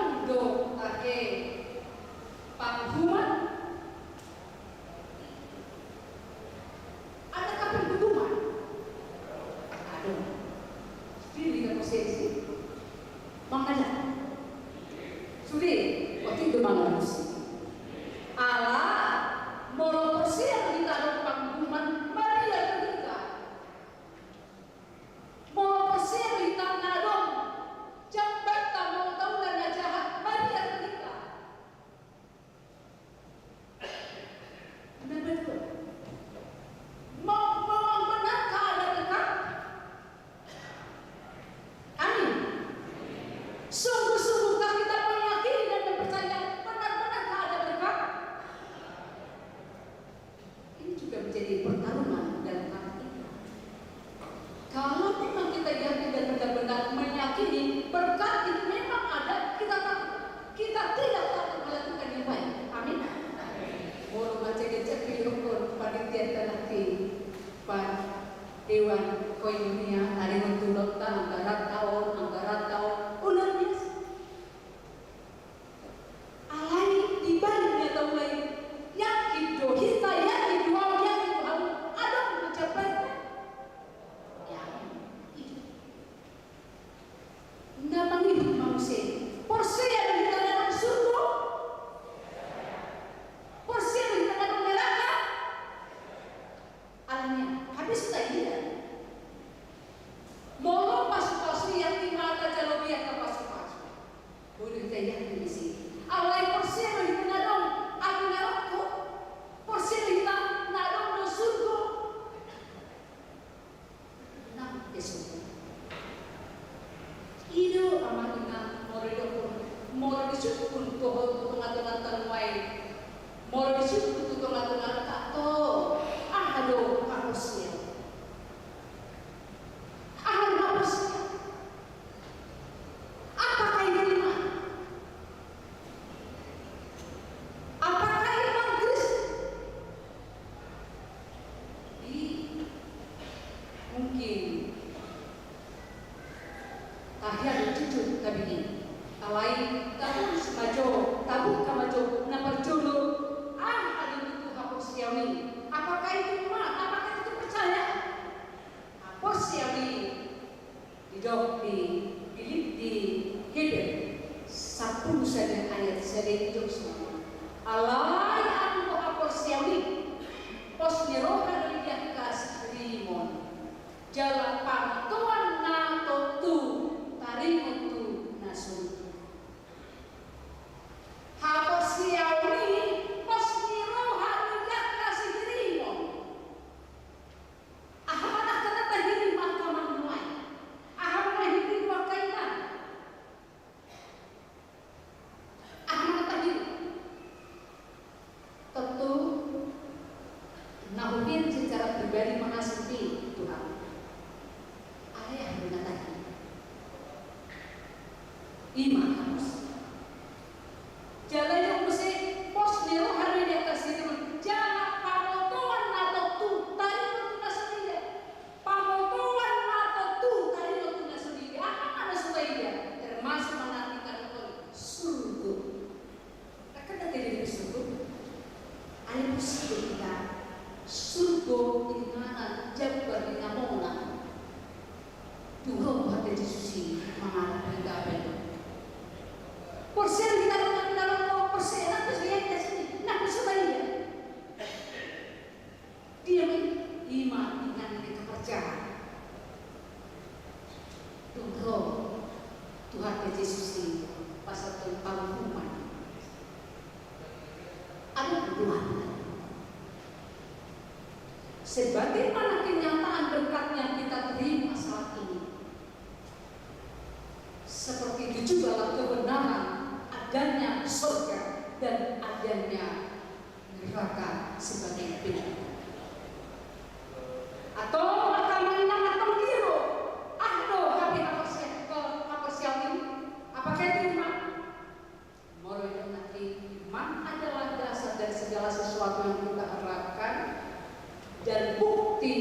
Didok di Pilip, di Heber sampulu sada ayat sada, didok songon on: Alai anggo haporseaon i, pos ni roha do i di angka sihirimon, jala pangotoan na tontu taringot tu na soriba. Haporseaon i pos ni roha do i di angka sihirimon. Aha ma na tahirim angka amang nuaeng? Aha ma na tahirim angka inang? Aha ma na tahirim? Tontu na huhirim secara pribadi ma, hasil ni Tuhan. Alai aha do na tahirim? I ma haporseaon. Jala i do muse pos ni roha do i di angka sihirimon, jala pangotoan na tontu taringot tu na soriba. Pangotoan na tontu taringot tu na soriba. Aha ma na soriba? Termasuk ma na tingkat on, surgo. Kan na tahirim surgo. Alai pos do hita, surgo inganan jambar ni na mona. Dung ro Tuhanta Jesus i mangalap hita, baen. Porsea do hita na, na, na, porsea na, porsea na, porsea na. Dia ma i, i ma inganan ni na parcaya. Dung ro Tuhanta Jesus i pasahathon panguhuman. Adong do Tuhan. Sebagaimana kenyataan berkat yang kita terima saat ini, seperti itu jugalah kebenaran adanya surga dan adanya neraka sebagai pilihan. Atau angka amang inang, antong dia do, aha do hape haporse-, haporseaon i? Apakah itu iman? Molo didok nangkin, iman adalah dasar dari segala sesuatu yang kita harapkan dan bukti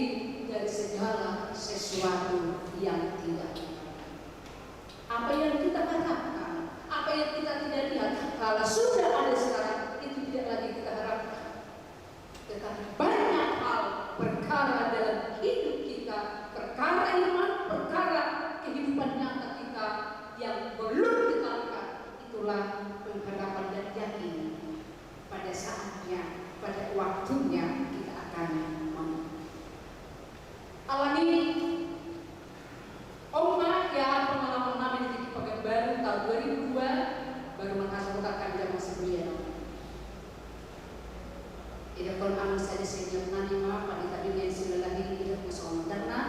dari segala sesuatu yang tidak kita lihat. Apa yang kita harapkan, apa yang kita tidak lihat, kalau sudah ada sekarang, itu tidak lagi kita harapkan. Tetapi banyak hal, perkara dalam hidup kita, perkara iman, perkara kehidupan nyata kita yang belum kita lihat, itulah pengharapan dan yakin pada saatnya, pada waktunya kita akan mampu. Alani, on ma ya pengalaman nami di tingki Pekanbaru tahun dua ribu dua, baru mangasuhut angka jamaah sendiri. Idakkon amang sada senior nami ma, Pandita Daniel Silalahi, didok ma songon on: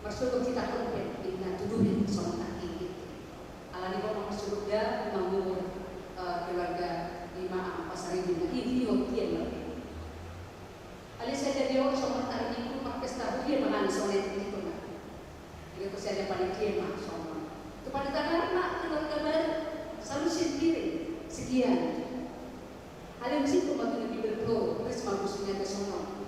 Marsogot hita konven, inna tuduhin songon nangkin. Alani ho ma marsogot da mangubur, eh, keluarga ni ma amang Pasaribu na i, di hot dia ma. Alai sai jadi on songon ari Minggu marpesta, huria ma hami songon i, di tona. Jadi tu sada panitia ma songon on. Tu panitia ma keluarga baru, selalu sendiri, sekian. Alai mesti tu ma tu na bibir tu, terus ma musuhnya ke songon on.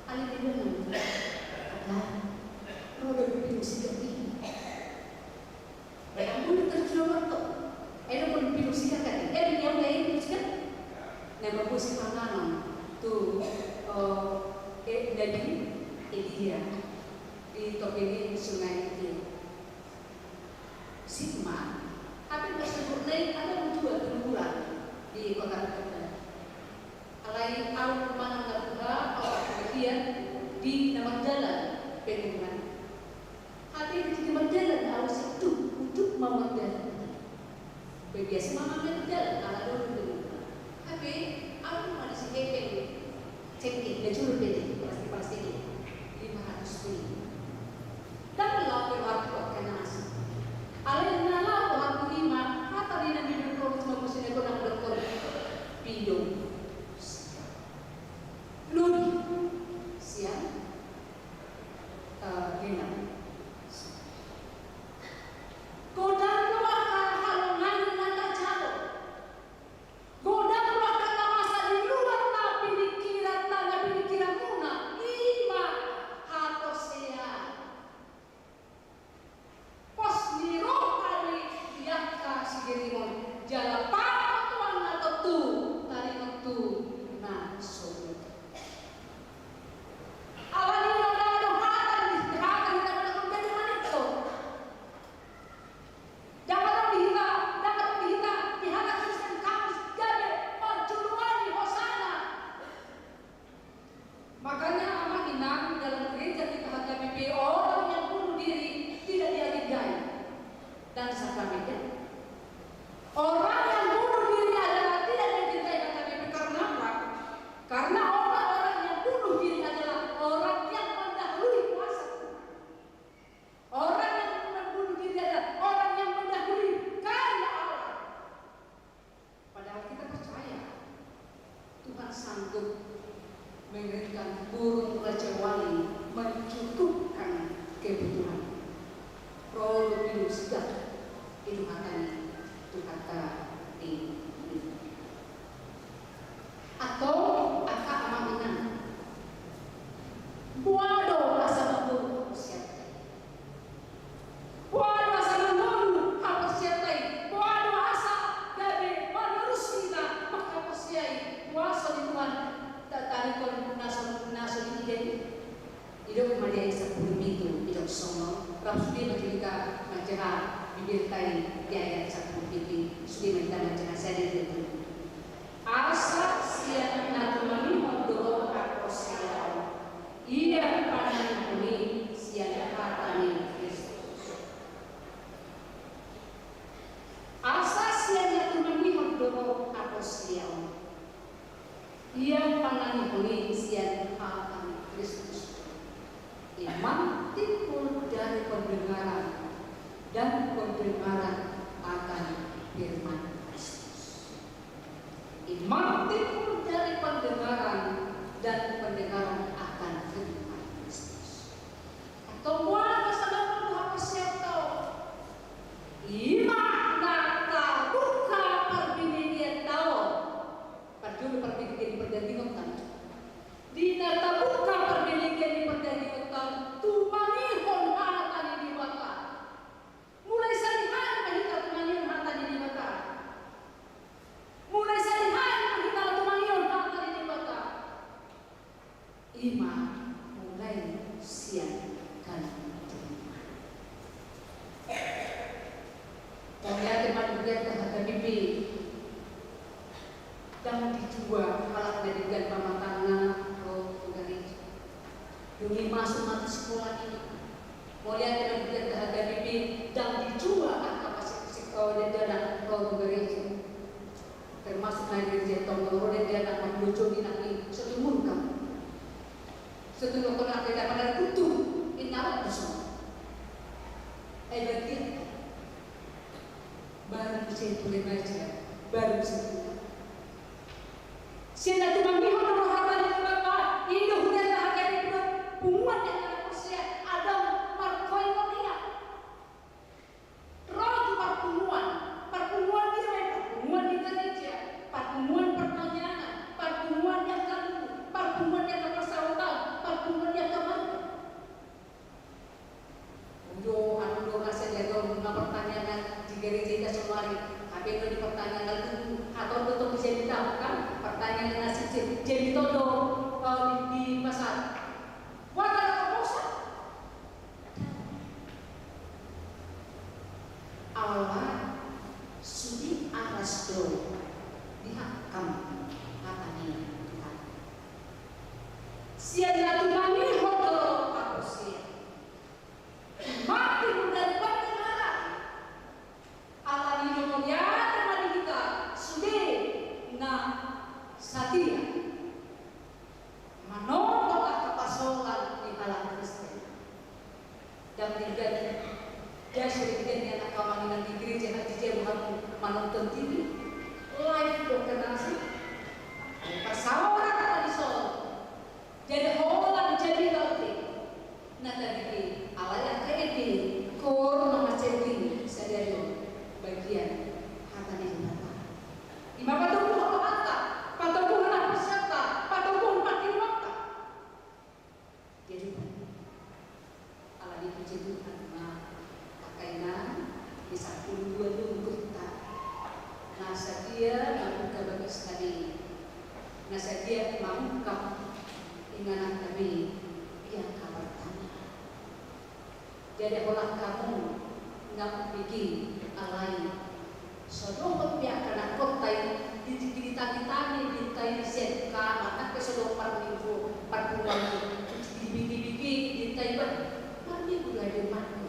Alai dia bilang, "Ada, ro do bibir musik ini." Baru terus lo waktu. Ayo, pun pilu sikat kan? Eh, dia udah ini sikat. Nah, bagus sih panganon. Tuh, oh, eh, jadi, eh, dia di topi ini Sungai Nil. Sigma, hape pas sebut naik ada dua kelurahan di Kota Pekanbaru. Alai au manang na buha, au bagian di na mardalan Pegunungan. Hape di na mardalan au, situ, ujung ma mardalan. Biasa ma mardalan ala dulu dulu. Hape au ma di si hepeng cengkeh, na julu pe, plastik-plastik i. Lima ratus ribu. Ndang laho pe au tu angka na asing. Alai na laho au tu i ma, hata ni na bibir, terus ma muse na godang dokter. Pido. Lodi. Sian. Eh, Genap. Godang do angka halongangan na tajalo. Godang do angka na masa di luar na pingkiran, na pingkiranmuna, i ma haporseaon. Pos ni roha do i di angka sihirimon, jala pangotoan na tontu taringot tu sanggup mengirimkan burung rajawali mencukupkan kebutuhan. Ro do pilu sigak, i do hata ni Tuhanta di. Antong angka amang inang, boha do asa mangolu haporseaonta i? Boha do asa mangolu haporseaonta i? Boha do asa gabe manerus hita manghaporseai kuaso ni Tuhan, ta-, tarikhon na so, na so di ida i? Didok ma di ayat sampulu pitu, didok songon, rap sude ma jo hita manjaha bibirta i di ayat sampulu pitu i, sude ma hita manjaha, sada, dua, tolu. Asa sian na tumangihon do ro haporseaon, ia panangihon i sian hata ni Kristus. Asa sian na tumangihon do ro haporseaon, ia panangihon i sian hata ni Kristus. Ima timbul dari pendengaran, dan pendengaran akan firman Kristus. Ima timbul dari pendengaran, dan pendengaran akan firman Kristus. Antong boha do asa mangolu haporseaonta on? Ima na tabuka parbinegenta on. Parjolo parbinege ni pardagingonta. Di na tabuka parbinege ni pardagingonta on, tumangihon hata ni Debata. Mulai sahali on ma hita tumangihon hata ni Debata. Mulai sahali on ma hita tumangihon hata ni Debata. Ima mulai sian hata ni Debata. Mauliate ma di hurianta haganup i. Ndang dijua halak na denggan pamatangna ro tu gareja. Dung i masuk ma tu sikola i. Mauliate ma di hurianta haganup i, ndang dijua angka pasik-, pasik-, eh, dengganna ro tu gareja. Termasuk na di gareja tong, ro dengganna, mangulojoni nang i, so tumuruk. So tumuruk, na pe dapat dari kutu, inna ro tu so. Eh, berarti baru bisa itu remaja, baru bisa itu. Sian na tumangihon do ro hata ni Debata, i do hurianta haganup i, punguan ni angka na porsea, adong parkoinonia. Ro tu parpunguan, parpunguan dia ma i, parpunguan di gareja, parpunguan partangiangan, parpunguan di angka luhut, parpunguan di angka parsaoranta, parpunguan di angka marga. Udo, anu do, asa jago na partangiangan di gareja hita saonari, hape do di partangiangan luhut, atau do tong bisa ditahu kan, partangiangan na sititi, jadi tong do, eh, di, di pasar. Boha do na porsea? Ala sude aras do dihangkam hata ni Tuhan. Sian na tumangihon do ro haporseaon. Mati mundari pandengaran. Ala ni i do mauliate ma di hita sude na satia manogot angka pasolan ni halak Kristen. Ndang denggan, ndang so denggan di anak amang inang di gareja, hatiha boha hamu manonton T V. Live do kan langsung. Parsaoran na di son. Jadi holan jadi laute. Na tabege, alai angka ende, koor na mansai sadari on bagian hata ni Debata. Ima patoguhon rohanta, patoguhon haporseaonta, patoguhon parhirionta. Jadi, ala ni i puji Tuhan ma, angka inang, di sampulu dua dungkutta na sadia mambuka bagas nami, na sadia mangungkap inganan nami di angka partangiangan. Jadi holan hamu, ndang umbege, alai so dohot pe angka na hot i, di, di, ditangi-tangi, ditangi sian kamar, angka so dohot parminggu, parpunguan i, dibege-bege, ditangi, bah, parminggu do hadirmangku,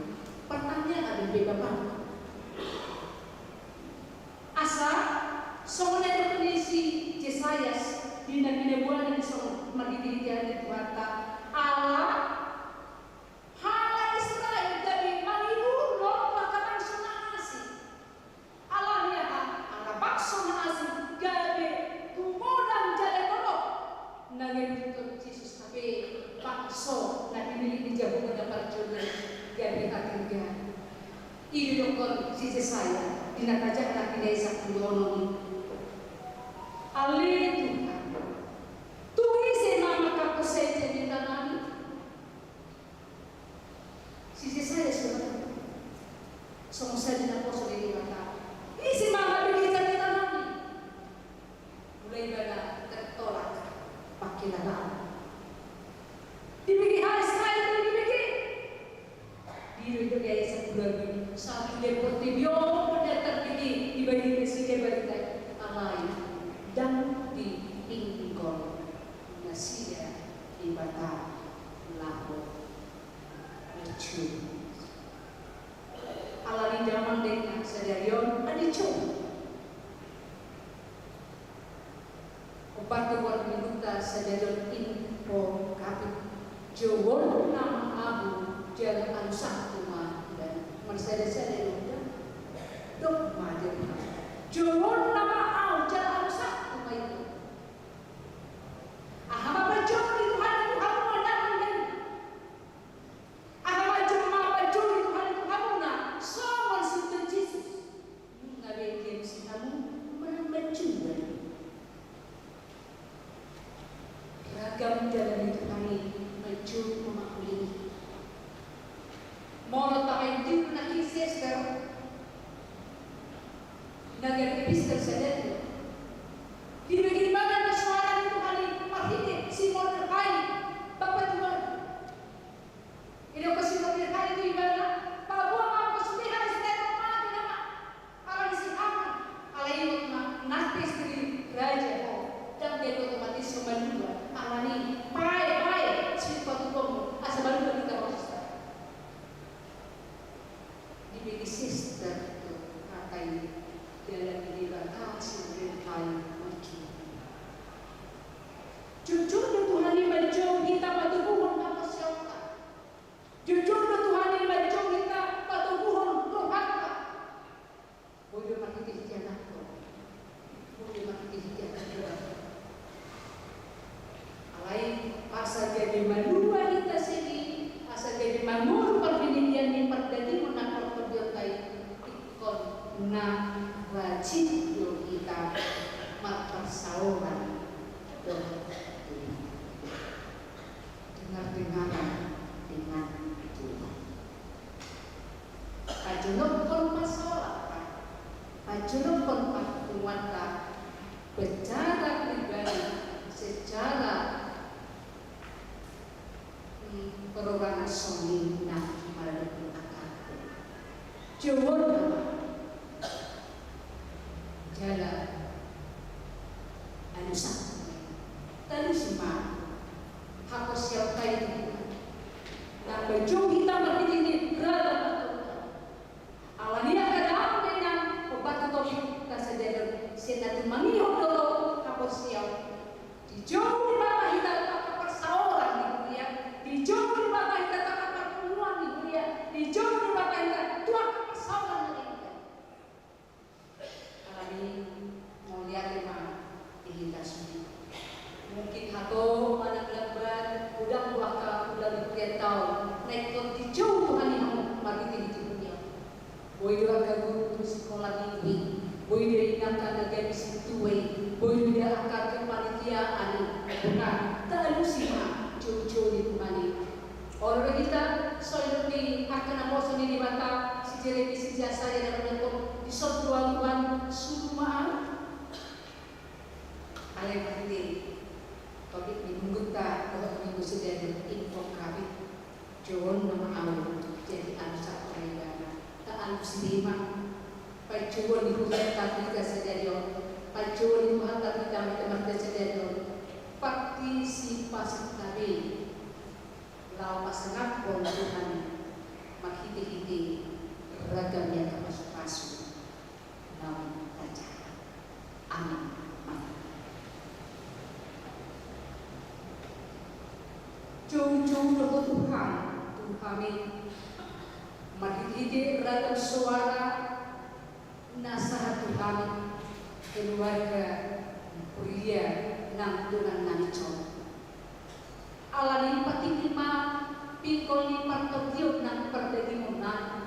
partangiangan do be bapakku. Asa songon na nidok ni si Jesayas di na binaboan i, songon marhite-hite ni Tuhanta, ala halak Israel gabe mangihuthon angka bangso na asing. Ala ni aha? Ala bangso na asing gabe tumodong Ingkon si Jesaya di na tajahna di ayat sampulu onom i. Ale Tuhan, tu ise ma manghaposhon jamitannami? Si Jesaya surat songon sadia na poso di Debata. Ise ma mambege jamitannami? Molo ibana tertolak pangkilalaan. Dibege hal Israel, dibege. Di do i do gaya sabulan i, satu depot di bio pada tarbege di bayi nasida barita alai dan di pinggol nasida Debata laho. Ala ni damang denggan sadari on, adicou. Opat tu buat mingguta sadari on, Infokabit. Jouon nama ahu jala alusangku ma ibana. Marsada-sada do. Dok ma dia. Jouon nama ahu jala alusangku ma ibana. Aha ma panjou ni Tuhan i tu hamu, damang denggan? Aha ma jolma panjou ni Tuhan i tu hamuna songon si Tuhan Jesus? Nunga be dialusi hamu manang manjou? Ragam dalan ni Tuhan i manjou mangkulingi. Molo tapaintip na Ester, na gabe epistel sadari on, dibege ibana ma soara ni Tuhan i marhite si Mordekai, bapa tu baru. Didok si Mordekai tu ibana, paboa ma anggo sude hami sude mate nama. Alani si Haman, alai ingot ma, nang pe istri raja ho, ndang jadi otomatis ho malua, alani pae, pae sipatupaonmu asa malua hita ro Israel. Dibege si Ester do hata i, dalan ni Debata si Mordekai manjou. Jujur do Tuhan i manjou hita matubuhon haporseaonta. Jujur do Tuhan i manjou hita patoguhon rohanta. Boi do marhitehite anakhon. Boi do marhitehite anakhon. Alai asa gabe malua hita sian i, asa gabe mangolu parbinegaian ni pardagingon na partondion i, ingkon na rajin do hita marparsaoran dohot Tuhan. Dengar-dengaran dengan Tuhan. Pajonokhon parsaoranta, pajonokhon parpunguanta, secara pribadi, secara, hmm, perorangan songon i na maradophon angka. Jouon nama. Jala alusangku ma. Talusi ma haporseaonta i tu Tuhan. Nang manjou hita marhite ni ragam partondion. Alani angka damang denggan, opat tu topik ta sadari on, sian na tumangihon do haporseaon. Dijou Debata hita tu angka parsaoran ni huria, dijou Debata hita tu angka parpunguan ni huria, dijou Debata hita tu angka parsaoran na denggan. Alani mauliate ma di hita sude. Mungkin hatop manang lambat, godang do angka ulaon hurianta on na ingkon dijou Tuhan i hamu marhitehite huria. Boi do angka guru sikola minggu i, boi do i angka na gabe sintua i, boi do i angka kepanitiaan i, bona, talusi ma joujou ni Tuhan i. Olo do hita, songon i angka naposo ni Debata, si Jeremia, si Jesaya, na mandok, dison do Tuhan, suru ma ahu. Alai marhite topik ni minggunta dohot minggu sadari on, Infokabit. Jouon nama ahu, jadi alusangku ma ibana. Taalusi be ma. Panjouon ni Tuhanta tu hita sadari on, panjouon ni Tuhanta tu hita marhite sadari on, partisipasinta be laho pasangaphon Tuhan marhitehite ragam ni angka pasupasu naung tajaha. Amin. Joujou do ho Tuhan tu hami marhitehite ragam soara na sahat tu hami, keluarga, huria nang dongan nami jolo. Alani i patingki ma pinggol ni partondion nang pardagingon nami.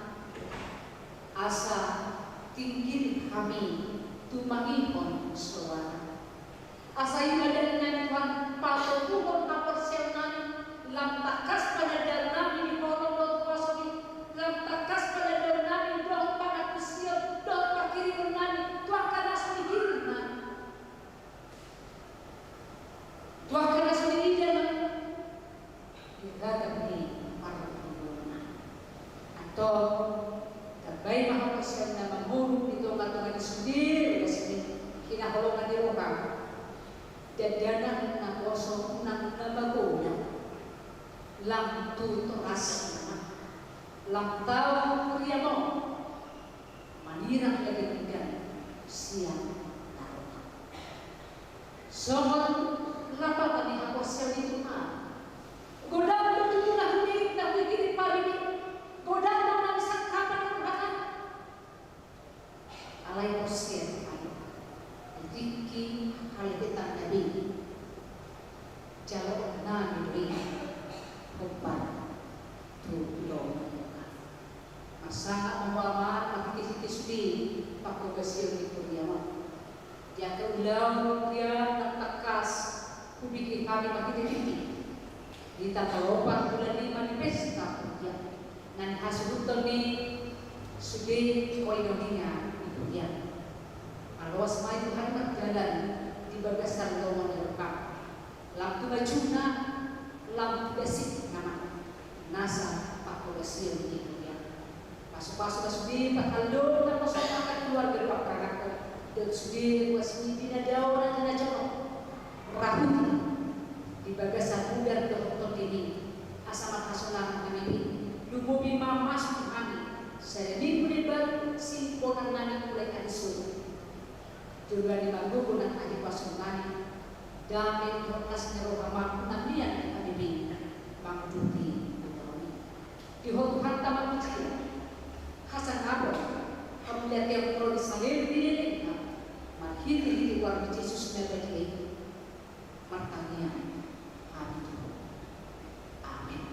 Asa Giring hami tumangihon soara. Asa i ma dame nami Tuhan, patoguhon haporseaon nami, lam tangkas panandar nami di holong dohot huaso i, lam tangkas panandar nami dohot pangantusion dohot panghirimon nami tu angka na so digiring nami. Tu angka na so diida nami. Di ragam ni parhundulna. Antong, tambai ma haporseaon na mangolu di tongatonga ni sude, di bagasan hinaholongan ni roha. Dangka na poso nang na magodang. Lam tu torasna. Lam tau huriamu. Manirang lagi pinggan sian na roham. Songon lapatan ni haporseaon i tu Tuhan. Godang do tutu na hudirik na huigiri pariban. Godang do na sangkapan ni rohana. Alai porsea Tuhan. Di tingki halehetan na be. Jaloon nami do i. Hombar tu lomo ni roham. Marsangap ma ho Ama marhitehite sude panghobasion ni huriamu. Di angka ulaon na tangkas hubege hami marhitehite. Di tanggal opat bulan lima ni pesta huriamu. Na nihasuhuton ni sude koinonia ni huriamu. Maloas ma i Tuhan mardalan di bagasan lomo ni roham. Lam tu majuna, lam tu dasik nama. Nasa panghobasion ni huriamu. Pasupasu ma sude pangaloon na poso, angka keluarga, parangakhon. Dohot sude ruas ni na dao, na jonok. Rahuti. Di bagasan udan dohot tondi i. Asa marhasonangan hami be. Lumobi ma masuk hami. Sada minggu na baru, siboan nami mulai ari Sogot. Jolo ni margogo nang ahi pasungkani, dame dohot las ni roha ma unang mian hami be manguduti ulaon i. Di Ho Tuhanta ma huria, hasangapon, hamuliateon ro di saleleng ni lelengna, marhitehite goar ni Jesus na badia i, martangiang hami tu Ho. Amen.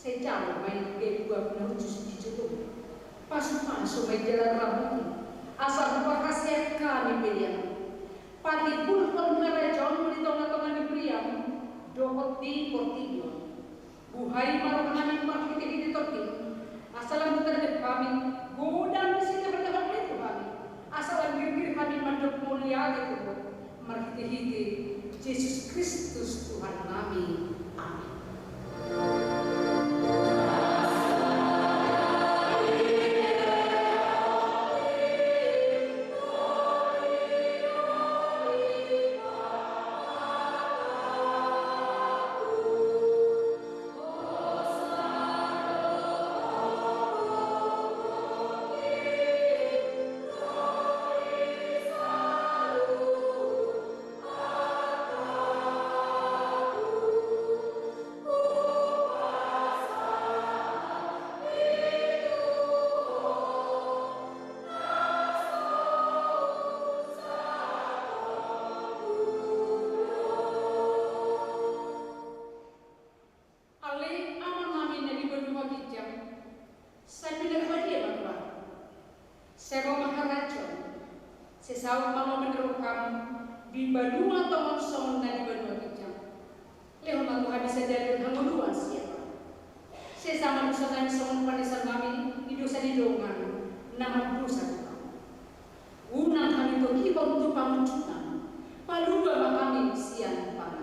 Sai jalo ma i gabe uap na uju di jolom. Pasupasu ma i jalan rambu i, asa huparhaseang hami pe di Amanami. Patimbulhon harajaonMu di tongatonga ni huriaM dohot di portibi on. Buhai ma rohanami marhitehite Tondim, asa lam tarida hami godang ni sitehon-tehon ni rohami, asa lam girgir hami mandok mauliate tu Ho, marhitehite Jesus Kristus Tuhannami. Amin. Ale Amanami na di banua ginjang, sai pinarbadia ma goarMu. Sai ro ma harajaonMu, sai saut ma lomo ni rohaM di banua tonga on songon na di banua ginjang. Lehon ma tu hami sadari on hangoluan siapam. Sesa ma dosanami songon panesanami di dosa ni dongan na mardosa tu hami. Unang hami togihon tu pangunjunan, palua ma hami sian pangago.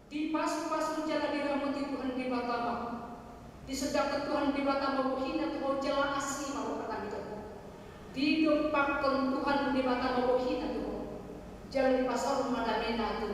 Dipasupasu jala diramoti Tuhan Debata ma ho. Disondangkon Tuhan Debata ma bohina tu ho jala asi ma rohanami tu ho. Didompakkon Tuhan Debata ma bohina tu ho jala dipasaor ma damena tu